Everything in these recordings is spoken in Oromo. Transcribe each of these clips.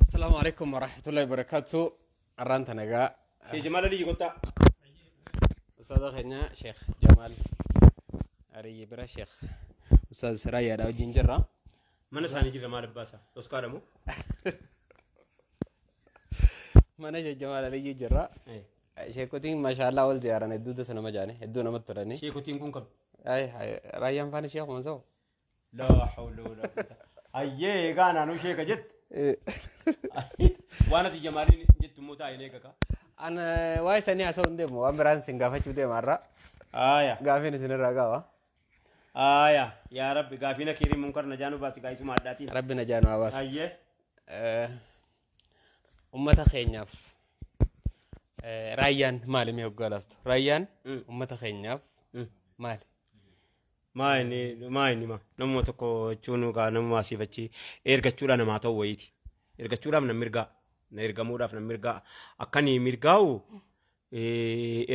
Asalaamu alaikum warahmatullahi wabarakatuh. Arraan tana egaa Sheekh Jamaal Aliyyi kottaa. Ustaaza keenya Sheekh Jamaal Aliyyi bira Sheekh Ustaaz Raayyaadha wajjin jirra. Mana isaanii jirra maal abbaa isaa? Dhoskaadha moo? Mana Sheekh Jamaal Aliyyi jirra. Sheekotiin maashaallah wal ziyaaran hedduu dasa nama jaane hedduu namatti tolani. Sheekotiin kun kam? Raayyaan faana sheekuma sa'u. Laa hawla walaa quwwata. Hayyee egaa naannoo sheeka jette. Waan ati Jamaaliin jettu immoo taa'ee eega kaa. An waa'ee sanii haasa'uu hin deemu waan biraan isin gaafachuu deema har'a. Aaya. Gaafiin isinirraa qaba. Aaya. Yaa Rabbi gaafiin akiirii munkar najaa nu baasi gaa'isuma addaatiin. Rabbi najaa nu haa baasu. Hayyee. Ummata keenyaaf raayyaan maali mee hoggaa laaftu? Raayyaan ummata keenyaaf maali? Maa inni maa inni ma namuma tokko jechuun kaa namuma asiif achi ergachuudhaan namaa ta'u wayiiti. Ergachuudhaaf nan mirgaa. Na ergamuudhaaf nan mirgaa. Akkani mirgaa'u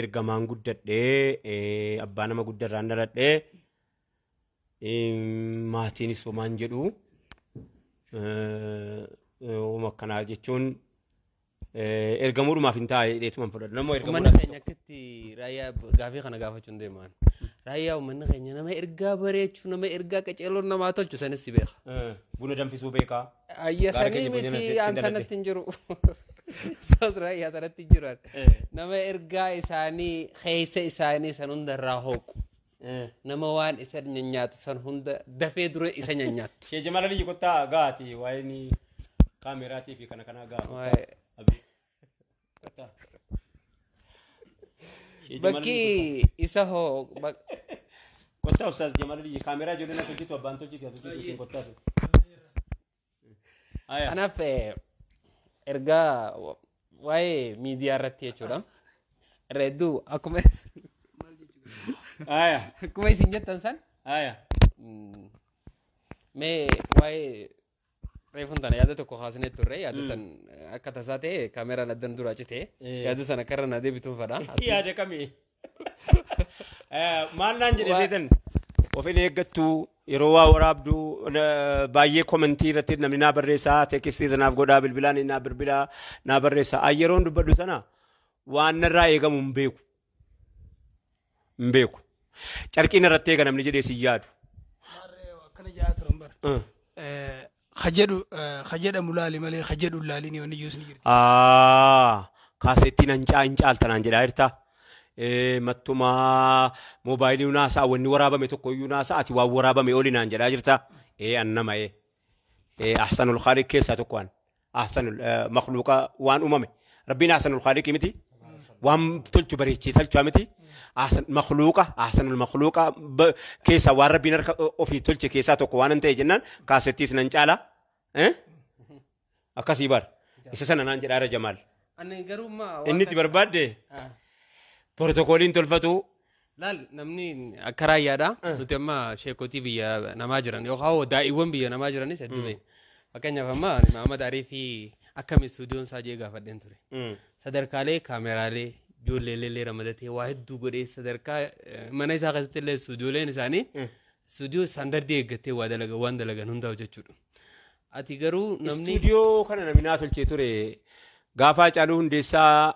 ergamaan guddadhee abbaa nama guddarraan dhaladhee maatiinis homaan jedhu hooma akkanaa jechuun ergamuudhumaaf hin taa'e dheetuman fudhadha. Nama Uummanni ergamuudhaaf keenya akkitti raayyaa gaafii kana gaafachuu hin deemaan. Raayyaa uummanni keenya nama ergaa bareechu, nama ergaa qaceeloo namaa tolchu sanis si beeka. Buna danfisuu beekaa. Ayya Gaara sanii keenya buna miti itti aan dhaladhe. sanatti hin jiru. Soos raayyaa sanatti hin jiru. Nama ergaa isaanii keessa isaanii san hunda irraa hooqu. Nama waan isa nyaatu san hunda dafee dura isa nyaattu. Shee Jamaal Aliyyi kottaa gaati waa'een kaameraatii fi kana kanaa gaa. Waa'ee- Abii. Kottaa. Shee Jamaal Aliyyi Bakki isa hoo kottaa Ustaaz Jamaal Aliyyi kaameraa ijoollee na tolchitu abbaan tolchitu haa tolchitu isin kottaa. Aya. Kanaaf ergaa waa'ee miidiyaa irratti jechuudha. Irra hedduu akkuma Aya. akkuma isin jettan san Aya. Mee waa'ee reefuun tana yaada tokko kaasnee turre yaada san akka tasaa ta'e kaameraan addan duraa cite yaada san akka irra na deebituun fedha. Yaada kamii? Maal naan jedhe seetan? Of hin eeggattu yeroo waa waraabdu baay'ee komentii irratti namni naa barreessaa teekistii sanaaf godhaa bilbilaan naa bilbilaa naa barreessaa. Ay yeroon dubbadhu sana waan narraa eegamu hin beeku. Hin beeku. Carqiin irratti eega namni jedhee si yaadu. Maarree akkana jedhaa turan bara. Ka jedhamu laali malee ka jedhu laaliin wanni jiru ni jirti. Kaasettiin hin caaltanaan jedhaa jirta. Mattumaa moobaayilii naasaa wanni waraabame tokko iyyuu naasaa ati waan waraabame oli naan jedhaa jirta. An nama ahsanul khaaliq keessaa tokko an. Ahsanul makhluuqa waan uumame. Rabbiin ahsanul khaaliqi miti. Waan tolchu bareechee tolchaa miti. Ahsan makhluuqa ahsanul makhluuqa keessaa waan Rabbiin harka ofii tolche keessaa tokko waan hin ta'e jennaan kaasettiis nan caala. Akkasii bar. Isa sana naan jedhaa jira Jamaal. Ani garuu ma Inni itti barbaadde protokooliin tolfatu. Laal namni akka raayyaadha. Nuti amma sheekotii biyya namaa jiran yookaan daa'iiwwan biyya namaa jiranis hedduu beekna. Fakkeenyaaf amma ani Mahamad Ariifii akkami istuudiyoon isaa jee gaafadheen ture. Sadarkaalee kaameraalee ijoolleellee ramadatee waa hedduu godhee sadarkaa mana isaa keessatti illee istuudiyooleen isaanii istuudiyoo istaandardii eeggattee waa dalagan waan dalagan hundaa hojjechuudha. Ati garuu namni Istuudiyoo kana namni naa tolchee ture gaafa Haacaaluu Hundeessaa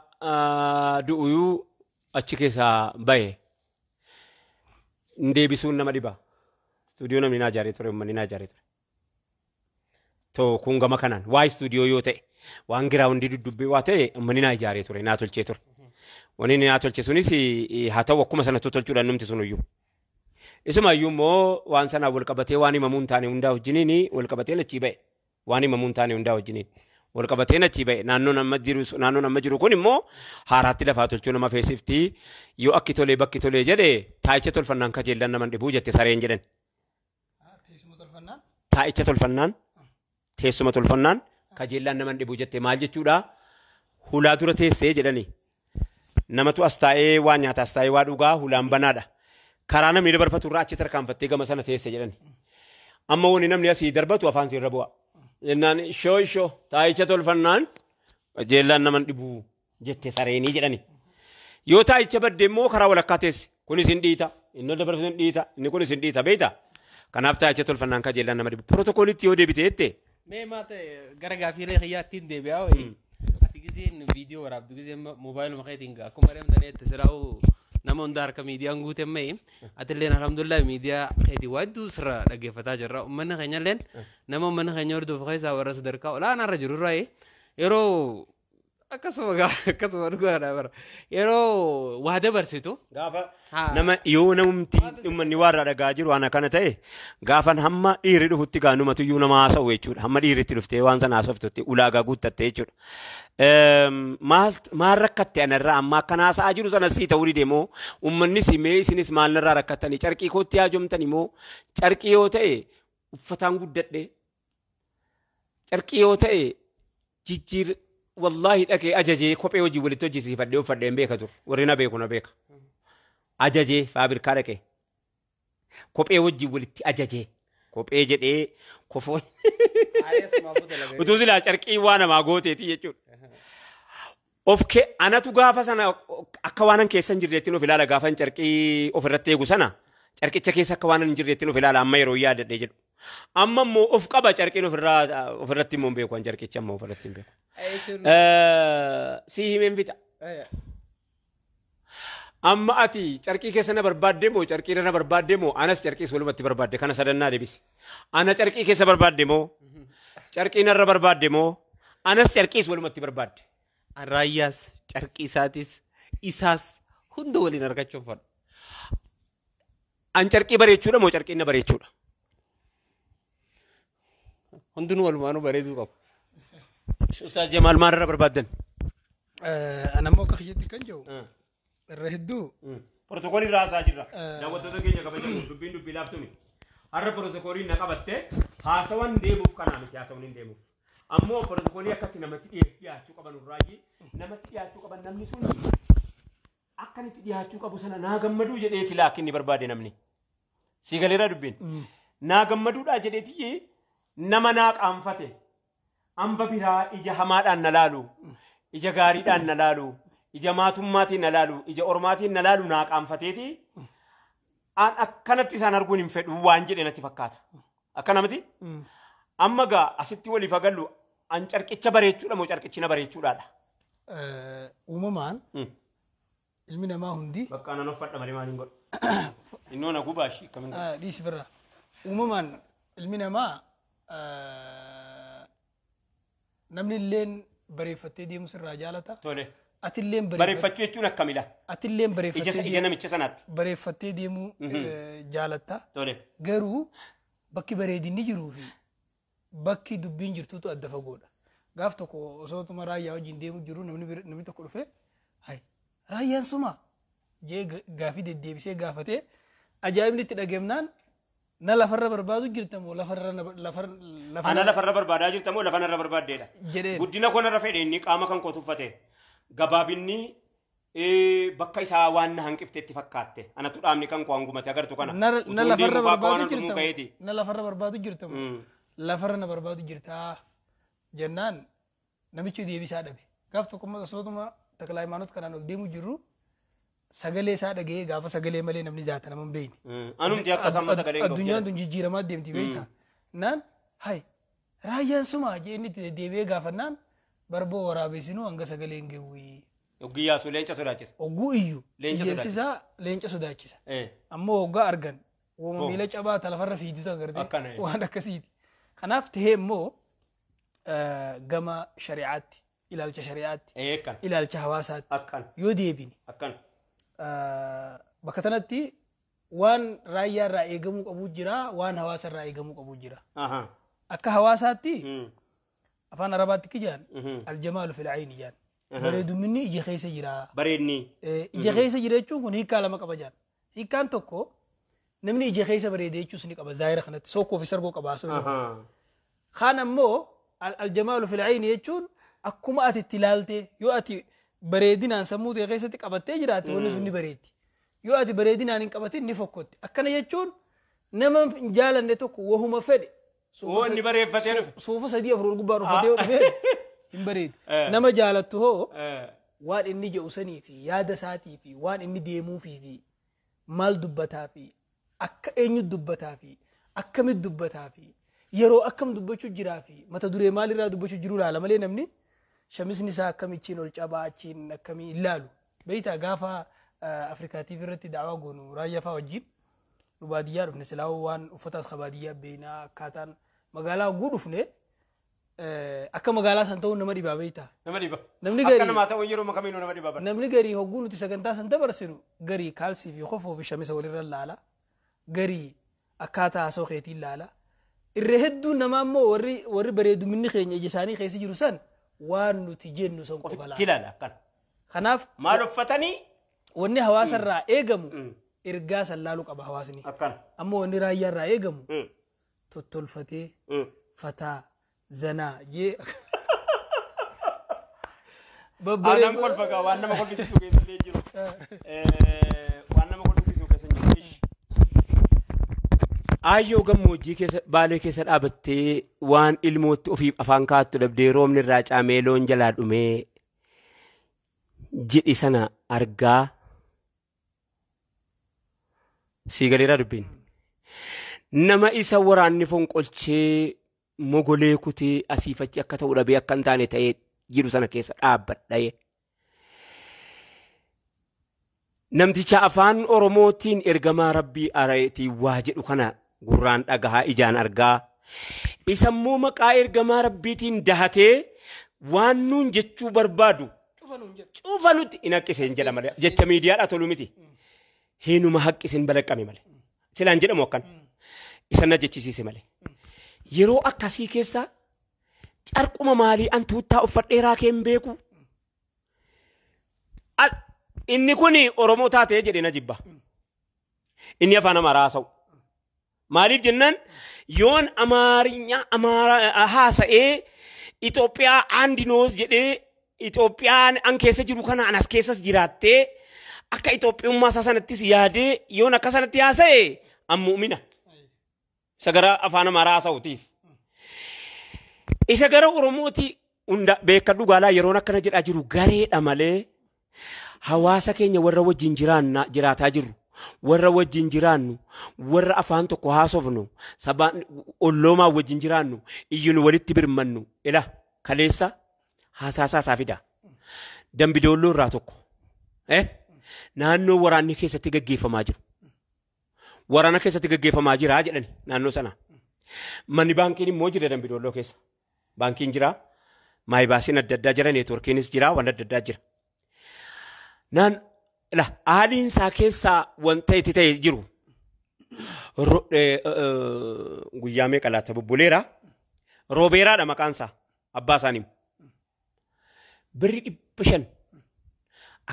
du'uyuu achi keessaa bahe. Hin deebisuun nama dhiba. Istuudiyoo namni naa ijaaree ture uummanni naa ijaaree ture. To kun gama kanaan waa istuudiyoo yoo ta'e waan giraawundii duddubbee waa ta'e uummanni naa ijaaree ture naa tolchee ture. Wanni inni naa tolche sunis haa ta'u akkuma sanattuu tolchuudhaan numti sunuyyuu. Isuma iyyuu immoo waan sanaan wal qabatee waan himamuu hin taane hundaa wajjiniin wal qabatee achii ba'e. Waan himamuu hin taane hundaa wajjiniin wal qabatee achii ba'e. Naannoon amma jiru naannoon amma jiru kun immoo haaraatti lafaa tolchuu nama feesifti. Yoo akki tolee bakki tolee jedhe taa'icha tolfannaan kajeellan nama dhibuu jette sareen jedhan. Teessuma tolfannaan. Taa'icha tolfannaan teessuma tolfannaan kajeellaan nama dhibuu jette maal jechuudha? Hulaa dura teessee jedhani. Namatu as taa'ee waa nyaata as taa'ee waa dhugaa hulaan banaadha. Karaa namni dabarfatu irraa achi tarkaanfattee gama sana teesse jedhani. Amma wanni namni asii darbatu afaan sirra bu'a. Jennaan ishoo ishoo taa'icha tolfannaan kajeellaan nama dhibuu jette sareenii jedhani. Yoo taa'icha badde immoo karaa walakkaa teesse kunis hin dhiita. Inni ol dabarfatu hin dhiita. Inni kunis hin dhiita beektaa? Kanaaf taa'icha tolfannaan kajeellaan nama dhiba. Pirootokoolitti yoo deebite jette Mee maal ta'e gara gaafiilee kiyyaattiin deebi'aa wayii. Ati giseen viidiyoo waraabdu giseen moobaayiluma keetiin gaa akkuma reemtanii itti silaa'u nama hunda harka miidiyaan guute mee atilleen alhamdulillah miidiyaa keetii waa hedduu sirra dhaggeeffataa jirra. Uummanni keenyalleen nama uummanni keenya hordofu keessaa warra sadarkaa olaanaarra jirurraa yeroo akkasuma gaa akkasuma dhugaadha bara yeroo waa dabarsitu. Gaafa Haa. nama yoo namumti uummanni waan irraa dhagaa jiru waan akkana ta'e gaafan hamma dhiirri dhufutti gaa numatuyyuu nama haasa'u jechuudha. Hamma dhiirritti dhuftee waan sana haasoftutti ulaagaa guuttatte jechuudha. Maal maal rakkatte anarraa amma akkan haasa'aa jiru sana sii ta'uu dide moo uummannis mee isinis maal narraa rakkattanii carqii kootti haajomtanii moo carqii yoo ta'e uffataan guddadhe carqii yoo ta'e jijjiir wallaahi dhaqee ajajee kophee hojii walitti hojjisiifadhee uffadhee hin beeka dur warri na beeku na beeka. Ajajee faabirikaa dhaqee kophee wajjin walitti ajajee kophee jedhee kofoo utuu silaa carqii waa namaa gooteeti jechuudha. Of kee anatu gaafa sana akka waan an keessa hin jirreettiin of ilaala gaafan carqii ofirratti eegu sana carqicha keessa akka waan hin jirreettiin of ilaala amma yeroo yaadadhee jedhu. Amma immoo of qaba carqiin ofirraa ofirratti immoo hin beeku an carqicha immoo ofirratti hin beeku. Si himeen fixa. Amma ati carqii keessa na barbaadde moo carqii irra na barbaadde moo anas carqiis walumatti barbaadde kana sadannaa deebisi. Ana carqii keessa barbaadde moo carqii narra barbaadde moo anas carqiis walumatti barbaadde. Raayyaas carqii isaatis isaas hunda waliin argachuun fadha. An carqii bareechuudha moo carqiin na bareechuudha? Hundinuu walumaanuu bareeduu qabu. Ustaaz Jamaal maalirra barbaaddan? Ana immoo akka kiyyatti kan jiru irra hedduu Pirootokoolii irraa haasaa jirra. Daawwattoota keenya kabajamu dubbiin dubbii laaftuni. Har'a pirootokooliin na qabatte haasawan deemuuf kanaa miti haasawan hin deemuuf. Ammoo pirootokoolii akkatti namatti dhiyaachuu qaban urraayyi namatti dhiyaachuu qaban namni sun akka inni dhiyaachuu qabu sana naa gammaduu jedheeti laakiin ni barbaade namni. Sii galeera dubbiin. Naa gammaduudhaa jedheeti nama naa qaanfate. Amba biraa ija hamaadhaan na laalu, ija gaariidhaan na laalu, ija maatummaatiin na laalu, ija ormaatiin na laalu naa qaanfateeti. An akkanatti isaan arguun hin fedhu waan jedhe natti fakkaata. Akkana miti? Amma gaa asitti waliif agallu an carqicha bareechuudha moo carqichi na bareechuudhaadha? Uumamaan ilmi namaa hundi Bakka anan uffadha malee maaliin godhu? Innoo na gubaa ishii akkamiin godhu? Dhiisi birra. Uumamaan ilmi namaa namni illeen bareeffattee deemu sirraa jaalata. Tole. Atilleen Bareeffachuu jechuun akkamila? Atilleen Ija bareeffattee ija namicha sanaatti. Bareeffattee deemuu jaalatta. Tole. Garuu bakki bareedinni jiruu fi bakki dubbiin jirtutu adda fagoodha. Gaaf tokko osootuma raayyaa wajjin deemu jiru namni namni tokko dhufee hay raayyaan suma jee gaafii deddeebisee gaafatee ajaa'ibni itti dhageemnaan na lafarra barbaadu jirta moo lafarra lafarra Ana lafarra barbaadaa jirta moo lafa narra barbaaddeedha? Jedheen. Guddina koo narra fedhe inni qaama kan koo tuffate. Gabaabinni bakka isaa waan na hanqiftetti fakkaatte. Anatu dhaabni kan koo hangumate agartu kana. Na Utuun na lafarra deemu fa'aa akka waan barbaadu dhumuu jirta ka'eeti. moo na lafarra barbaadu jirta moo lafarra na barbaadu jirtaa jennaan namichi deebisaa dhabe. Gaaf tokko immoo osootuma Takla Hayimaanoot kanaan ol deemu jirru sagalee isaa dhaga'ee gaafa sagalee malee namni jaata nama hin beekne. Anumti akka samma sagalee hin qabu Addunyaan tun jijjiiramaa deemti beektaa. Naan hay raayyaan suma jee inni itti deddeebi'ee gaafannaan barboo waraabessinuu hanga sagalee hin geewwii. Oggiyyaasuu leenca sodaachisa. Ogguu iyyuu Leenca ijeensi isaa leenca sodaachisa. Ammoo hoggaa argan wooma miila cabaa ta lafarra fiidutu agartee Akkana, eh. waan akkasiiti. Kanaaf tahee immoo gama shari'aatti ilaalcha shari'aatti Akkana. ilaalcha hawaasaatti Akkana. yoo deebine Akkana. Bakka tanatti waan raayyaa irraa eegamuu qabu jira waan hawaasa irraa eegamuu qabu jira. Akka hawaasaatti afaan arabaatti kijaan aljamaalu fil ayni jaan. Bareedumminni ija keessa jira. Bareedni. Ija keessa jira jechuun kun hiikkaa lama qaba jaan. Hiikkaan tokko namni ija keessa bareede jechuus ni qaba zaahira kanatti sokkoo fi sargoo qaba haasawuu. Kaan ammoo aljamaalu fil ayni jechuun akkuma ati itti ilaalte yoo ati bareedinaan sammuu ta'e keessatti qabattee jiraatte wanni sun ni bareeddi. Yoo ati bareedinaan hin qabatin ni fokkotti. Akkana jechuun nama hin jaalanne tokko wahuma fedhe. Oo, inni bareeffatee dhufe. Suufa sadii afur ol gubbaan uffatee yoo dhufe hin bareedu. Nama jaalattu hoo waan inni jedhu sanii fi yaada isaatii fi waan inni deemuufii fi Maal dubbataa fi akka eenyu dubbataa fi akkamitti dubbataa fi yeroo akkam dubbachuu jiraa fi mata duree maalirraa dubbachuu jiru laala malee namni shamisni isaa akkamichiin ol cabaa achiin akkamii ilaalu. Beeytaa gaafa Afrikaa TV irratti da'awaa goonu Raayyaa fa'aa wajjin nu baadiyyaa dhufne, silaa waan uffataas ka baadiyyaa beeynaa, akkaataan magaalaa hogguu dhufne akka magaalaa san ta'uun nama dhibaa beeytaa. Nama dhiba. Namni Akka namaa ta'uun yeroo kamiinuu nama dhiba bara. Namni garii hogguu nuti sagantaa san dabarsinu garii kaalsii fi kofoo fi shamisa walirra laala. Garii akkaataa haasoo keetiin laala. Irra hedduun namaa immoo warri bareeduminni keenya ija isaanii keessa jiru san waan nuti jennu san qofa Ofitti laala. ilaala akkana. Kanaaf Maal uffatanii? Wanni hawaasa irraa eegamu ergaa san laaluu qaba hawaasni. Akkana. Ammoo wanni raayyaa irraa eegamu tottolfatee fataa zanaa jee Aannan kolfa gaa waan nama kolfisiisuu keessa illee jiru. Waan nama kolfisiisuu keessa hin jiru. Aayyoo gammoojjii keessa Baalee keessa dhaabattee waan ilmootti ofiif afaan kaattu dhabdee, roobni irraa caamee loon jalaa dhumee jedhi sana argaa sii galeeraa dubbiin. Nama isa waraanni fonqolchee mogolee kutee asiifachi akka ta'u dhabee akka hin taane ta'ee jiru sana keessa dhaabbadhaye. Namticha afaan Oromootiin ergamaa Rabbii arayeetii waa jedhu kana gurraan dhagahaa, ijaan argaa. Isa immoo maqaa ergamaa Rabbiitiin dahatee waan nuun jechuu barbaadu cufa nutti hin haqqiseen jedha malee jecha miidiyaadhaa tolu miti. Hinuma haqqiseen balaqqame malee. Silaan jedhamu akkan. Isa na jechisiise malee. Yeroo akkasii keessa carquma maalii an tuuttaa uffadheeraa kee hin beeku. Inni kun Oromoo taatee jedhee na jibba. Inni afaan Amaaraa haasa'u. Maaliif jennaan yoon Amaarinyaa Amaaraa haasa'ee Itoophiyaa አንድ ነው jedhee Itoophiyaan an keessa jiru kana an as keessas jiraattee akka Itoophiyummaa isaa sanattis yaadee yoon akka sanatti haasa'e an mu'mina. Isa gara afaan Amaaraa haasa'uutiif. Isa gara Oromooti hunda beekadhu gaalaa yeroon akkana jedhaa jiru gareedha malee hawaasa keenya warra wajjin jiraanna jiraataa jirru, warra wajjin jiraannu, warra afaan tokko haasofnu, sabaan olloomaa wajjin jiraannu iyyuu nu walitti birmannu. Ila kaleessa haataasaa isaa fida Dambidoolloo irraa tokko naannoo waraanni keessatti gaggeeffamaa jiru, waraana keessatti gaggeeffamaa jira jedhani. Naannoo sana manni baankiin immoo jira. Dambidoolloo keessa baankiin jira, maayibaasiin adda addaa jira, neetworkiinis jira, waan adda addaa jira. Naan la haaliin isaa keessaa wanta itti ta'e jiru guyyaa meeqa laata bubbuleera. Roobeeraadha maqaan isaa, abbaa isaanii. Birri 500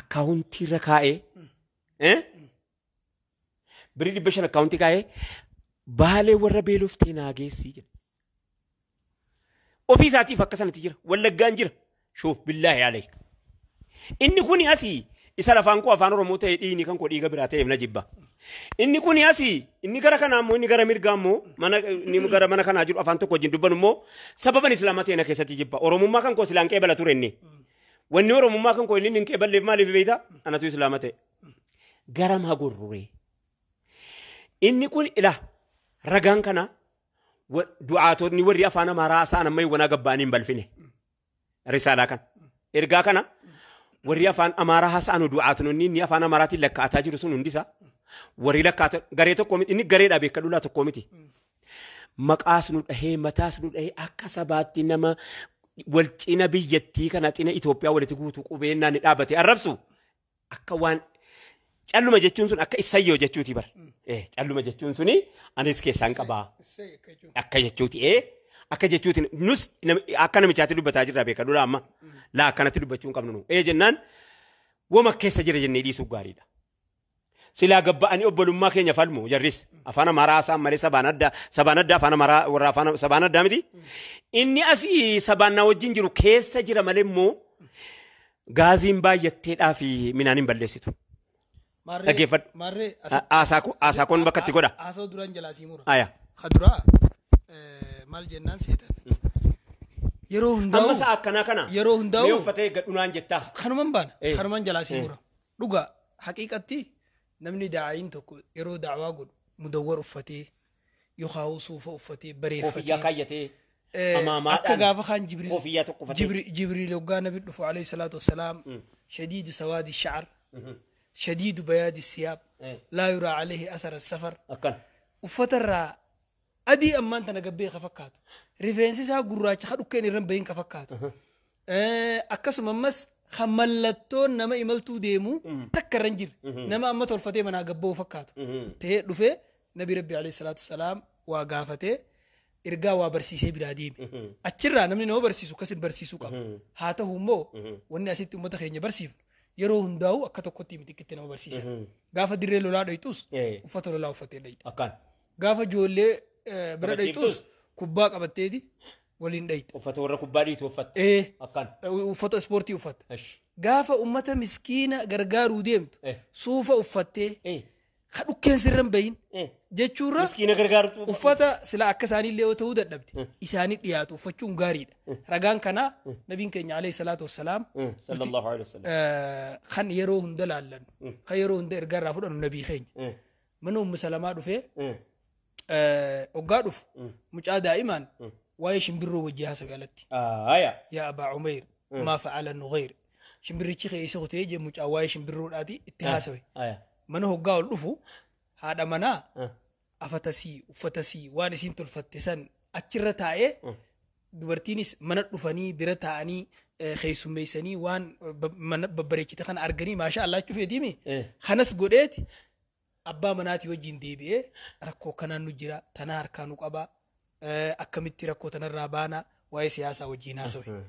akkaawuntii irra kaa'ee, birri 500 akkaawuntii kaa'ee Baalee warra beeloftee naa geessii jedha. Ofii isaatiif akka sanatti jira. Wallaggaan jira. Shuuf billaahi alayk. Inni kuni asii isa lafaan koo afaan Oromoo ta'e dhiigni kan koo dhiiga biraa ta'eef na jibba. Inni kuni asii inni gara kanaa immoo inni gara mirgaa immoo mana inni gara mana kanaa jiru afaan tokko wajjin dubbanu immoo sababan Islaamaa ta'e na keessatti jibba. Oromummaa kan koo silaan qeebala ture inni. Wanni Oromummaa kan koo inni hin qeeballeef maaliif beektaa? Anatu Islaama ta'e. Garam hagurruree. Inni kun ila ragaan kana du'aatonni warri afaan Amaaraa isaan amma wanaa gabba'anii hin balfine. Risaalaa kana. Ergaa kana warri afaan Amaaraa haasa'an du'aatonni inni afaan Amaaraatiin lakkaa'ataa jiru sun hundisaa warri lakkaa'atan garee tokko miti, inni gareedhaa beekadhu laa tokko miti. Maqaas nu dhahee mataas nu dhahee akka sabaatti nama wal cina biyyattii kana cina Itoophiyaa walitti guutuu qubeennaan ni dhaabate arrabsu akka waan calluma jechuun sun akka issayyoo jechuuti bara. Calluma jechuun suni anis keessaan qabaa. Akka jechuuti, akka jechuuti nus akka namichaatti dubbataa jirra beekadhu laa amma laa akkanatti dubbachuu hin qabnu nu. Jennaan wama keessa jira jennee dhiisuu gaariidha. Silaa gabba'anii obbolummaa keenya falmu jarris afaan Amaaraa haasa'an malee sabaan adda afaan Amaaraa warra afaan sabaan addaa miti. Inni asii sabaan na wajjin jiru keessa jira malee immoo gaaziin baay'atteedhaa fi minaan hin balleessitu. Dhaggeeffadhu. Maarree. Haasaa koon bakka itti godha. Haasa'u duraan jalaa sii mura. Aya. Kaduraa maal jennaan seetan. Yeroo hundaa'u. Amma sa'a akkanaa kana. Yeroo hundaa'u. Mee uffatee gadhunaan jettaa. Kanuman baana. Kanuman jalaa sii mura. Dhugaa haqiiqatti Namni daa'iin tokko yeroo da'waa godhu mudawwar uffatee yookaan suufa uffatee Koofiyyaa bareeffatee kaayyatee akka amaamaadhaan gaafa kaan Jibriil koofiyyaa tokko uffatee. Jibriil hoggaa nabi dhufu alayhi salaatu wassalaam shadiidu sawaadi shacar shadiidu bayaadi siyaab laa yuraa alayhi asara safar Akkan. Uffata irraa adii ammaan tana gabbee ka fakkaatu, rifeensi isaa gurraacha ka dhukkeen irra hin bahin ka fakkaatu, akkasuma ammas ka mallattoon nama imaltuu deemu takka irra hin jirre, nama amma tolfatee manaa gabba'u fakkaatu ta'ee dhufee nabi rabbi alayhi salaatu wasalaam waa gaafatee ergaa waa barsiisee biraa deeme. Achirraa namni nama barsiisu akkasin barsiisuu qaba. Haa ta'u immoo wanni asitti uummata keenya barsiifnu yeroo hundaa'u akka tokkotti miti itti nama barsiisan. Gaafa dirree lolaa dhayxus uffata lolaa uffatee dhayxa. Akkan. Gaafa ijoollee bira Taphachiiftus? dhayxus kubbaa qabatteeti waliin dhayxa. Uffata warra kubbaa dhiitu uffatte. Akkan. Uffata ispoortii uffatta. Esh. Gaafa ummata miskiina gargaaruu deemtu suufa uffattee ka dhukkeen sirra hin bahin jechuurra Miskiina gargaartu. Uffata sila akka isaaniillee yoo ta'uu dadhabde isaanii dhiyaatu uffachuun gaariidha. Ragaan kanaa nabiin keenya alayhi salaatu wassalaam Sallallahu alaihi wasallam. Kan yeroo hunda laallannu, kan yeroo hunda ergaa irraa fudhannu nabii keenya. Mana Ummu Salamaa dhufee hoggaa dhufu mucaa daa'imaan waa'ee shimbirroo wajjii haasawe alatti. Aya. Yaa Abaa Umayr, maa facala nughayr, shimbirrichi keessa kutee jee mucaa waa'ee shimbirroodhaati itti haasawe. Aya. Mana hoggaa ol dhufu haadha manaa afatasii uffatasii waan isiin tolfatte san achirra taa'ee, dubartiinis mana dhufanii bira taa'anii keessummeessanii waan mana babbareechite kana arganii maasha Allah jechuu feetiimi. Kanas godheeti abbaa manaatii wajjin deebi'ee rakkoo kanaan nu jira, tanaa harkaa nu qabaa, akkamitti rakkoo tanarraa baanaa, waa'ee siyaasaa wajjin haasawe.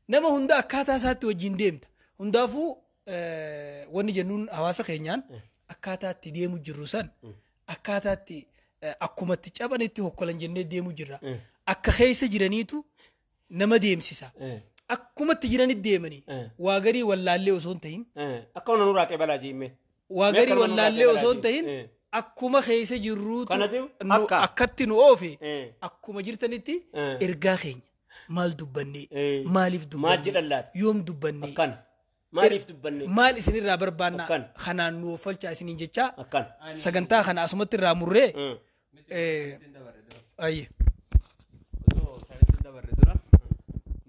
Nama hunda akkaataa isaatti wajjin deemta. Hundaafuu wanni jennuun hawaasa keenyaan akkaataa itti deemu jirru san akkaataa itti akkumatti cabanitti hokkolan jennee deemu jirra. Akka keessa jiraniitu nama deemsisa. Akkumatti jiranitti deemanii waa garii wallaallee osoo hin ta'in Akka ona nurraa qeebalaa jiimme. Waa Mee garii akka nama nurraa wallaallee qeebalaa osoo hin jiimme. ta'in akkuma keessa jirruutu Kanatu akka. Akkatti nu oofe akkuma jirtanitti ergaa keenya maal dubbannee maaliif Maal dubbannee jedhan laata? Yoom dubbannee Akkan. Maaliif dubbanne? Maal isinirraa barbaannaa Akkan. kanaan nu offalchaa isiniin jechaa Akkan. Sagantaa kana asumatti irraa murree ayye. Otoo sanitti dabarre dura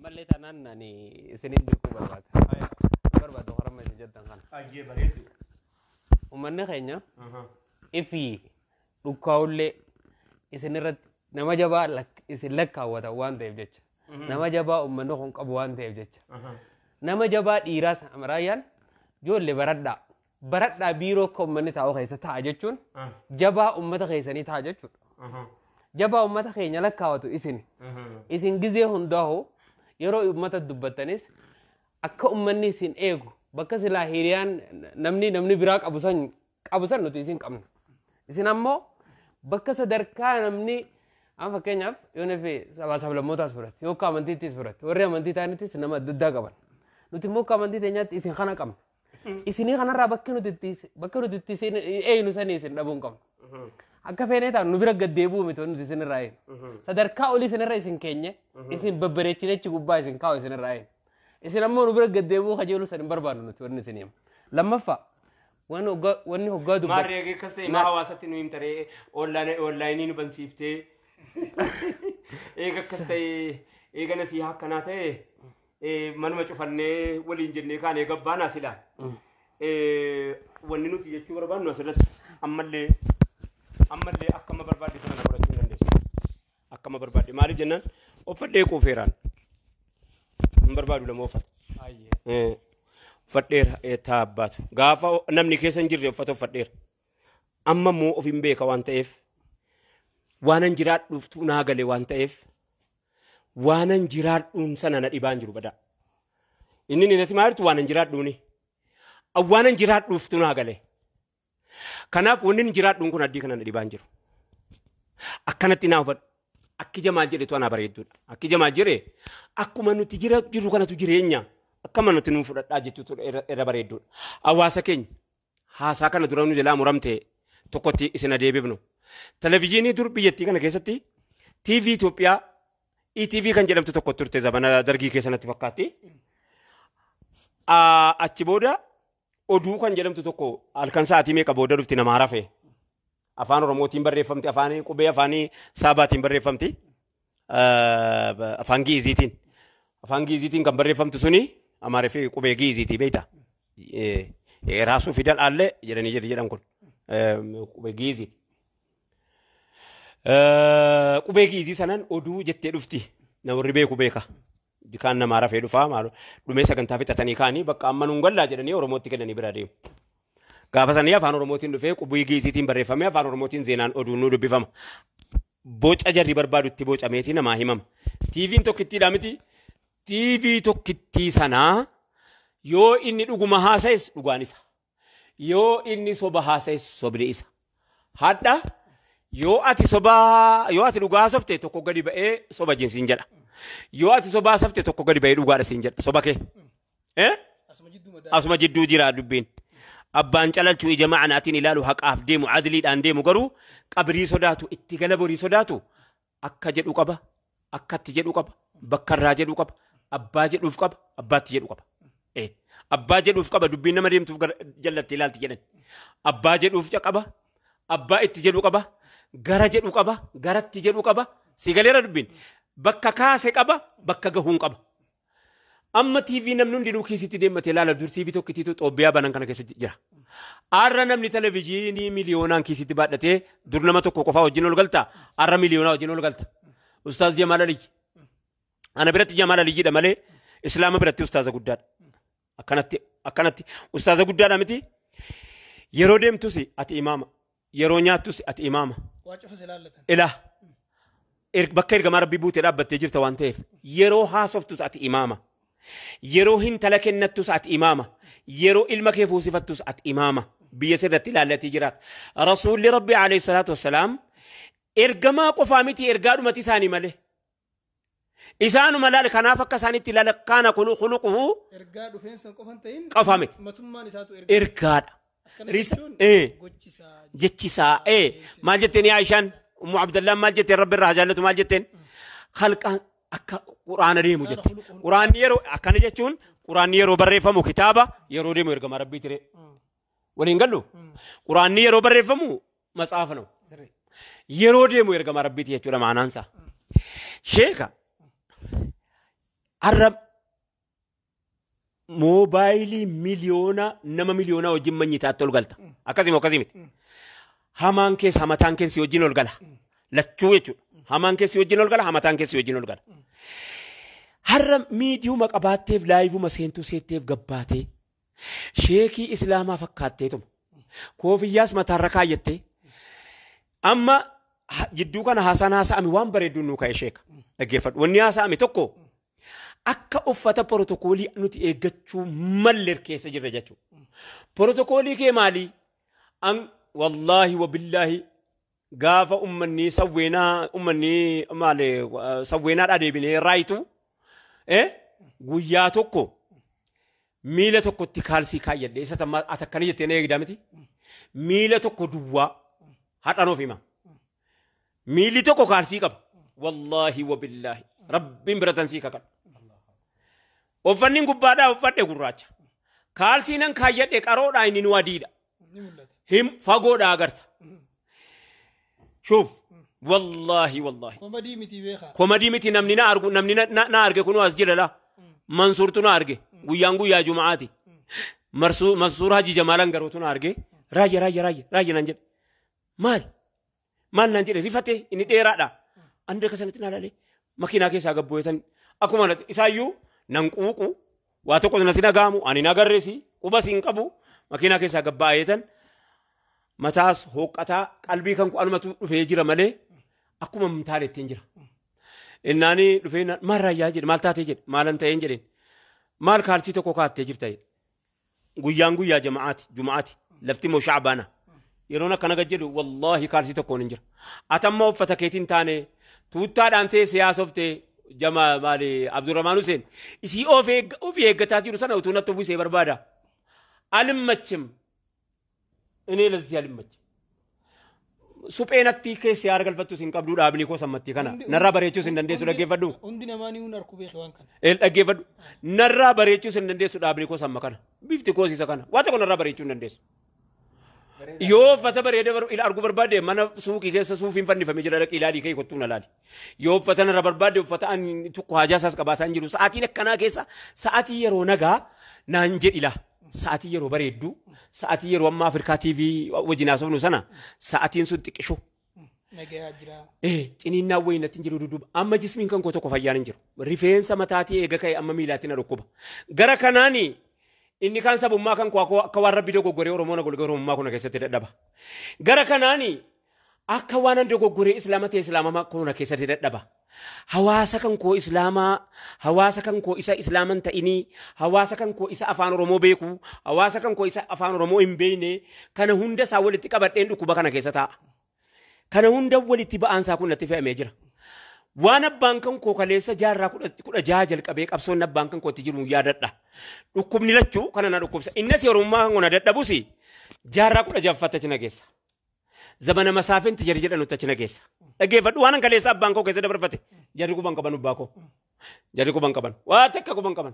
mallee taanaan ani isiniin dirquu barbaada. Barbaada horama isin jettan kana. Ayyee, bareedu. Uummanni keenya ifii dhukkaa'ullee isin irratti nama jabaa isin lakkaawwatan waan ta'eef jecha. Nama jabaa uummanni kun qabu waan ta'eef jecha. Nama jabaa dhiiraas raayyaan ijoollee baradhaa. Baradhaa biiroo akka uummanni taa'u keessa taa'a jechuun jabaa uummata keessanii taa'a jechuudha. Jabaa uummata keenya lakkaawwatu isin. Isin gizee hundaa'u yeroo uummata dubbattanis akka uummanni isin eegu bakka silaa hiriyaan namni biraa qabu san nuti isin qabna. Isin ammoo bakka sadarkaa namni amma fakkeenyaaf yoo nufi sabaa sablammootaas fudhatte yoo akka amantiittis fudhatte warri amantii ta'anittis nama adda addaa qaban. Nuti immoo akka amantii teenyaatti isin kana qabna. Isinii kanarraa bakka nuti itti isin eeynu sanii isin dhabuu hin qabnu. Akka feenee ta'an nu bira gad deebi'uu miti wanti nuti isinirraa eegnu. Sadarkaa olii isinirra isin keenye isin babbareechine achi gubbaa isin kaa'u isinirraa eegnu. Isin ammoo nu bira gad deebi'uu kajeeluu san hin barbaadnu nuti wanni isin himu. Lammaffaa wanni hoggaa dubbatu. Maarree akkas ta'e maa hawaasatti nu himtaree onlaayinii nu bansiiftee eega akkas ta'e eega nasii akkanaa ta'e manuma cufannee waliin jennee kaan eega baanaa silaa. Wanni nuti jechuu barbaannu asirratti ammallee akkama barbaadde sana na godhachuu hin dandeessu. Akkama barbaadde maaliif jennaan uffadhee quufeeraan hin barbaadu lama uffata. Uffadheera eettaa abbaatu gaafa namni keessa hin jirre uffata uffadheera. Amma immoo of hin beeka waan ta'eef waanan jiraadhuuf naa gale waan ta'eef waanan jiraadhuun sana na dhibaan jiru badaa. Inni ni natti maaltu waanan jiraadhuuni. Waanan jiraadhuuftu naa gale. Kanaaf wanni inni jiraadhuun kun addii kana na dhibaan jiru. Akkanatti naa hubadhu. Akki Jamaal jedhetu anaa bareedduudha. Akki Jamaal jedhe akkuma nuti jira jirru kanatu jireenya. Akkama nuti nuun fudhadhaa jechuutu irra bareedduudha. Hawaasa keenya haasaa kana dura nu jalaa muramte tokkotti isin adeebifnu. Televezyiinii dur biyyattii kana keessatti TV Itoophiyaa ETV kan jedhamtu tokko turte zamana dargii keessa natti fakkaatti. Achi booda Oduu kan jedhamtu tokko halkan sa'aatii meeqa booda dhufti namaa rafe. Afaan Oromootiin barreeffamti, afaan qubee afaanii Saabaatiin barreeffamti. Afaan Gi'iziitiin. Afaan Gi'iziitiin kan barreeffamtu suni Amaaraa fi qubee Gi'iziitii beekta. Raasuu fidal allee jedhanii jedhan kun qubee Gi'iziiti. Qubee Gi'izii sanaan oduu jettee dhufti. Namoonni beeku beeka. Kaan namaa rafee dhufaa maaloo dhumee sagantaa fixatanii kaanii bakka amma nuun gallaa jedhanii Oromootti kennanii bira deemu. Gaafa sanii afaan Oromootiin dhufee qubee Gi'iziitiin barreeffamee afaan Oromootiin zeenaan oduun nu dubbifama. Boca jarri barbaadutti bocameetii namaa himama. TV'n tokkittiidha miti. TV tokkittii sanaa yoo inni dhuguma haasa'es dhugaan isa. Yoo inni soba haasa'es sobni isa. Hadha yoo ati sobaa yoo ati dhugaa haasofte tokko gadi ba'ee soba jinsiin jedha. Yoo ati sobaa haasofte tokko gadi ba'ee dhugaadha siin jedha. Soba kee. Asuma jidduu jira dubbiin. Abbaan calalchuu ija ma'anaatiin ilaalu haqaaf deemu adliidhaan deemu garuu qabrii sodaatu itti gala borii sodaatu akka jedhu qaba akkatti jedhu qaba bakka irraa jedhu qaba abbaa jedhuuf qaba abbaatti jedhu qaba. Abbaa jedhuuf qaba dubbiin nama deemtuuf jallatti ilaalti jedhan. Abbaa jedhuuf qaba abbaa itti jedhu qaba gara jedhu qaba garatti jedhu qaba si galeera dubbiin bakka kaase qaba bakka gahuun qaba. Amma TV namni hundinuu kiisitti deemmatee ilaala dur TV tokkittiitu Xoobbiyaa banan kana keessa jira. Har'a namni televizyiinii miliyoonaan kiisitti baadhatee dur nama tokko qofaa wajjin ol galta. Har'a miliyoonaa wajjin ol galta. Ustaaz Jamaal Aliyyi. Ana biratti Jamaal Aliyyiidha malee Islaama biratti ustaaza guddaadha. Akkanatti ustaaza guddaadha miti. Yeroo deemtus ati imaama. Yeroo nyaattus ati imaama. Ilaa bakka ergamaa Rabbii buutee dhaabbattee jirta waan ta'eef yeroo haasoftus ati imaama. Yeroo hintala kennattus ati imaama. Yeroo ilma kee fuusifattus ati imaama. Biyya sirratti ilaallatii jiraata. Rasuulli Rabbi alayhi salaatu wassalaam ergamaa qofaa miti ergaadhumati isaanii malee. Isaanuma laala kanaaf akka isaanitti ilaala kaana khuluquhu. Ergaa dhufeensa qofan ta'in. Qofaa miti. Matummaan isaatu ergaadha. Jechisaa. Maal jetteen Aishaan Ummu Abdallaan maal jetteen Rabbi irraa jaallatu maal jetteen khalqaan akka quraana deemu jette. Quraanni yeroo akkana jechuun quraanni yeroo barreeffamu kitaaba yeroo deemu ergama Rabbii ture. Waliin gallu quraanni yeroo barreeffamu matsaafa na'u. Yeroo deemu ergama Rabbiiti jechuudha maanaansaa. Sheeka har'a moobaayilii miliyoona nama miliyoonaa wajjin manyitaatti ol galta. Akkasii moo akkasii miti. Hamaan keessa hamataan keessi wajjin ol gala. Lachuu jechuudha. Hamaan keessi wajjin ol gala, hamataan keessi wajjin ol gala. Har'a miidiyuma qabaatteef laayivuma seentuu seetteef gabbaatee sheekii islaamaa fakkaatteetuma koofiyyaas mataarra kaayyattee amma jidduu kana haasaan haasa'ame waan bareedduun nuu ka'e sheeka. Dhaggeeffadhu. Wanni haasa'ame tokko akka uffata porotokoolii nuti eeggachuu malle keessa jirra jechuudha. Porotokoolii kee maali? Wallaahi wabillaahi gaafa ummanni sawweenaa ummanni maali sawweenaadhaa deebinee raayitu guyyaa tokko miila tokkotti kaalsii kaayyadhe isa ati akkana jettee na eegdaa miti miila tokko duwwaa hadhaan of hima miilli tokko kaalsii qaba wallaahi wabillaahi rabbiin biratan sii kakadha. Uffanni gubbaadhaa uffadhe gurraacha kaalsii nan kaayyadhe qaroodhaa inni nu adiidha him fagoodhaa agarta. Shuf wallahi wallahi komadii miti beeka komadii miti namni na argu namni na arge kunu as jira la Mansuurtu na arge guyyaan guyyaa Juma'aati Mansuur Haji Jamaalan garootu na arge raayya raayya raayya raayya naan jedhe maal maal naan jedhe rifate inni dheeraadha andi akka sanatti na ilaalee makiinaa keessaa gabbu'eetan akkuma isaayyuu nan quuqu waa tokko natti nagaamu ani nagarreesi qubas hin qabu makiinaa keessaa gabbaa'eetan mataas hooqqataa qalbii kan anumatu dhufee jira malee akkuma mtaale ittiin jira. Innaani dhufee maal raayyaa jedhe maal taatee jedhe maalan ta'een jedheen maal kaalsii tokko kaattee jirta jedhe. Guyyaan guyyaa jama'aati juma'aati lafti immoo shacbaana yeroon akkana gad jedhu wallaahi kaalsii tokkoon hin jira. Atamma uffata keetiin taane tuuttaadhaan ta'e siyaasoftee jama maali Abdurrahmaan Hussein isii ofii eeggataa jiru sana utuu natti uwwisee barbaada. Alimmachim እኔ ለዚህ አልመችም። Supheenatti keessi haara galfattus hin qabdu dhaabni koo sammattii kana narraa bareechuus hin dandeessu dhaggeeffadhu. Hundi namaa ni hun harku beeke waan kana. Dhaggeeffadhu narraa bareechuus hin dandeessu dhaabni koo samma kana. Bifti koos isa kana. Waa tokko narraa bareechuu hin dandeessu. Yoo uffata bareeda arguu barbaade mana suuqii keessa suufiin fannifamee jira dhaqii ilaalii ka'ii kottuu na laali. Yoo uffata narra barbaade uffata ani tokko haajaa isaas qabaataa hin jiru. Sa'aatiin akkanaa keessa sa'aatii yeroo nagaa naan jedhila. Sa'aatii yeroo bareedduu sa'aatii yeroo amma Afrikaa TV wajjin haasofnu sana sa'aatiin sun xiqqishu. Nagayaa jira. Ciniinnaan wayii natti hin jiru dudduuba. Amma jismiin kan koo tokko fayyaan hin jiru. Rifeensa mataatii eega ka'e amma miilaatti na dhukkuba. Gara kanaani inni kaan sabummaa kan koo akka waan rabbi dogoggoree Oromoo na golgee Oromummaa kuna keessatti dadhaba. Gara kanaani akka waan an dogoggoree Islaama ta'e Islaamama kuna keessatti dadhaba. Hawaasa kan koo Islaamaa, hawaasa kan koo isa Islaaman ta'inii, hawaasa kan koo isa afaan Oromoo beeku, hawaasa kan koo isa afaan Oromoo hin beekne kana hunda isaa walitti qabadheen dhukkuba kana keessa taa'a. Kana hunda walitti ba'aan isaa kun natti fe'amee jira. Waan abbaan kan koo kaleessa jaarraa 16 jalqabee qabsoon abbaan kan kootti jiru yaadadha. Dhukkubni lachuu kana na dhukkubsa. Innis Oromummaa kan na dadhabus jaarraa 16ffaatti achi na geessa. Zamana masaafinti jarri jedhanutti achi na geessa. Dhaggeeffadhu waan kaleessa abbaan koo keessa dabarfate. Jarri quban qaban abbaa koo. Jarri quban qaban. Waa takka quban qaban.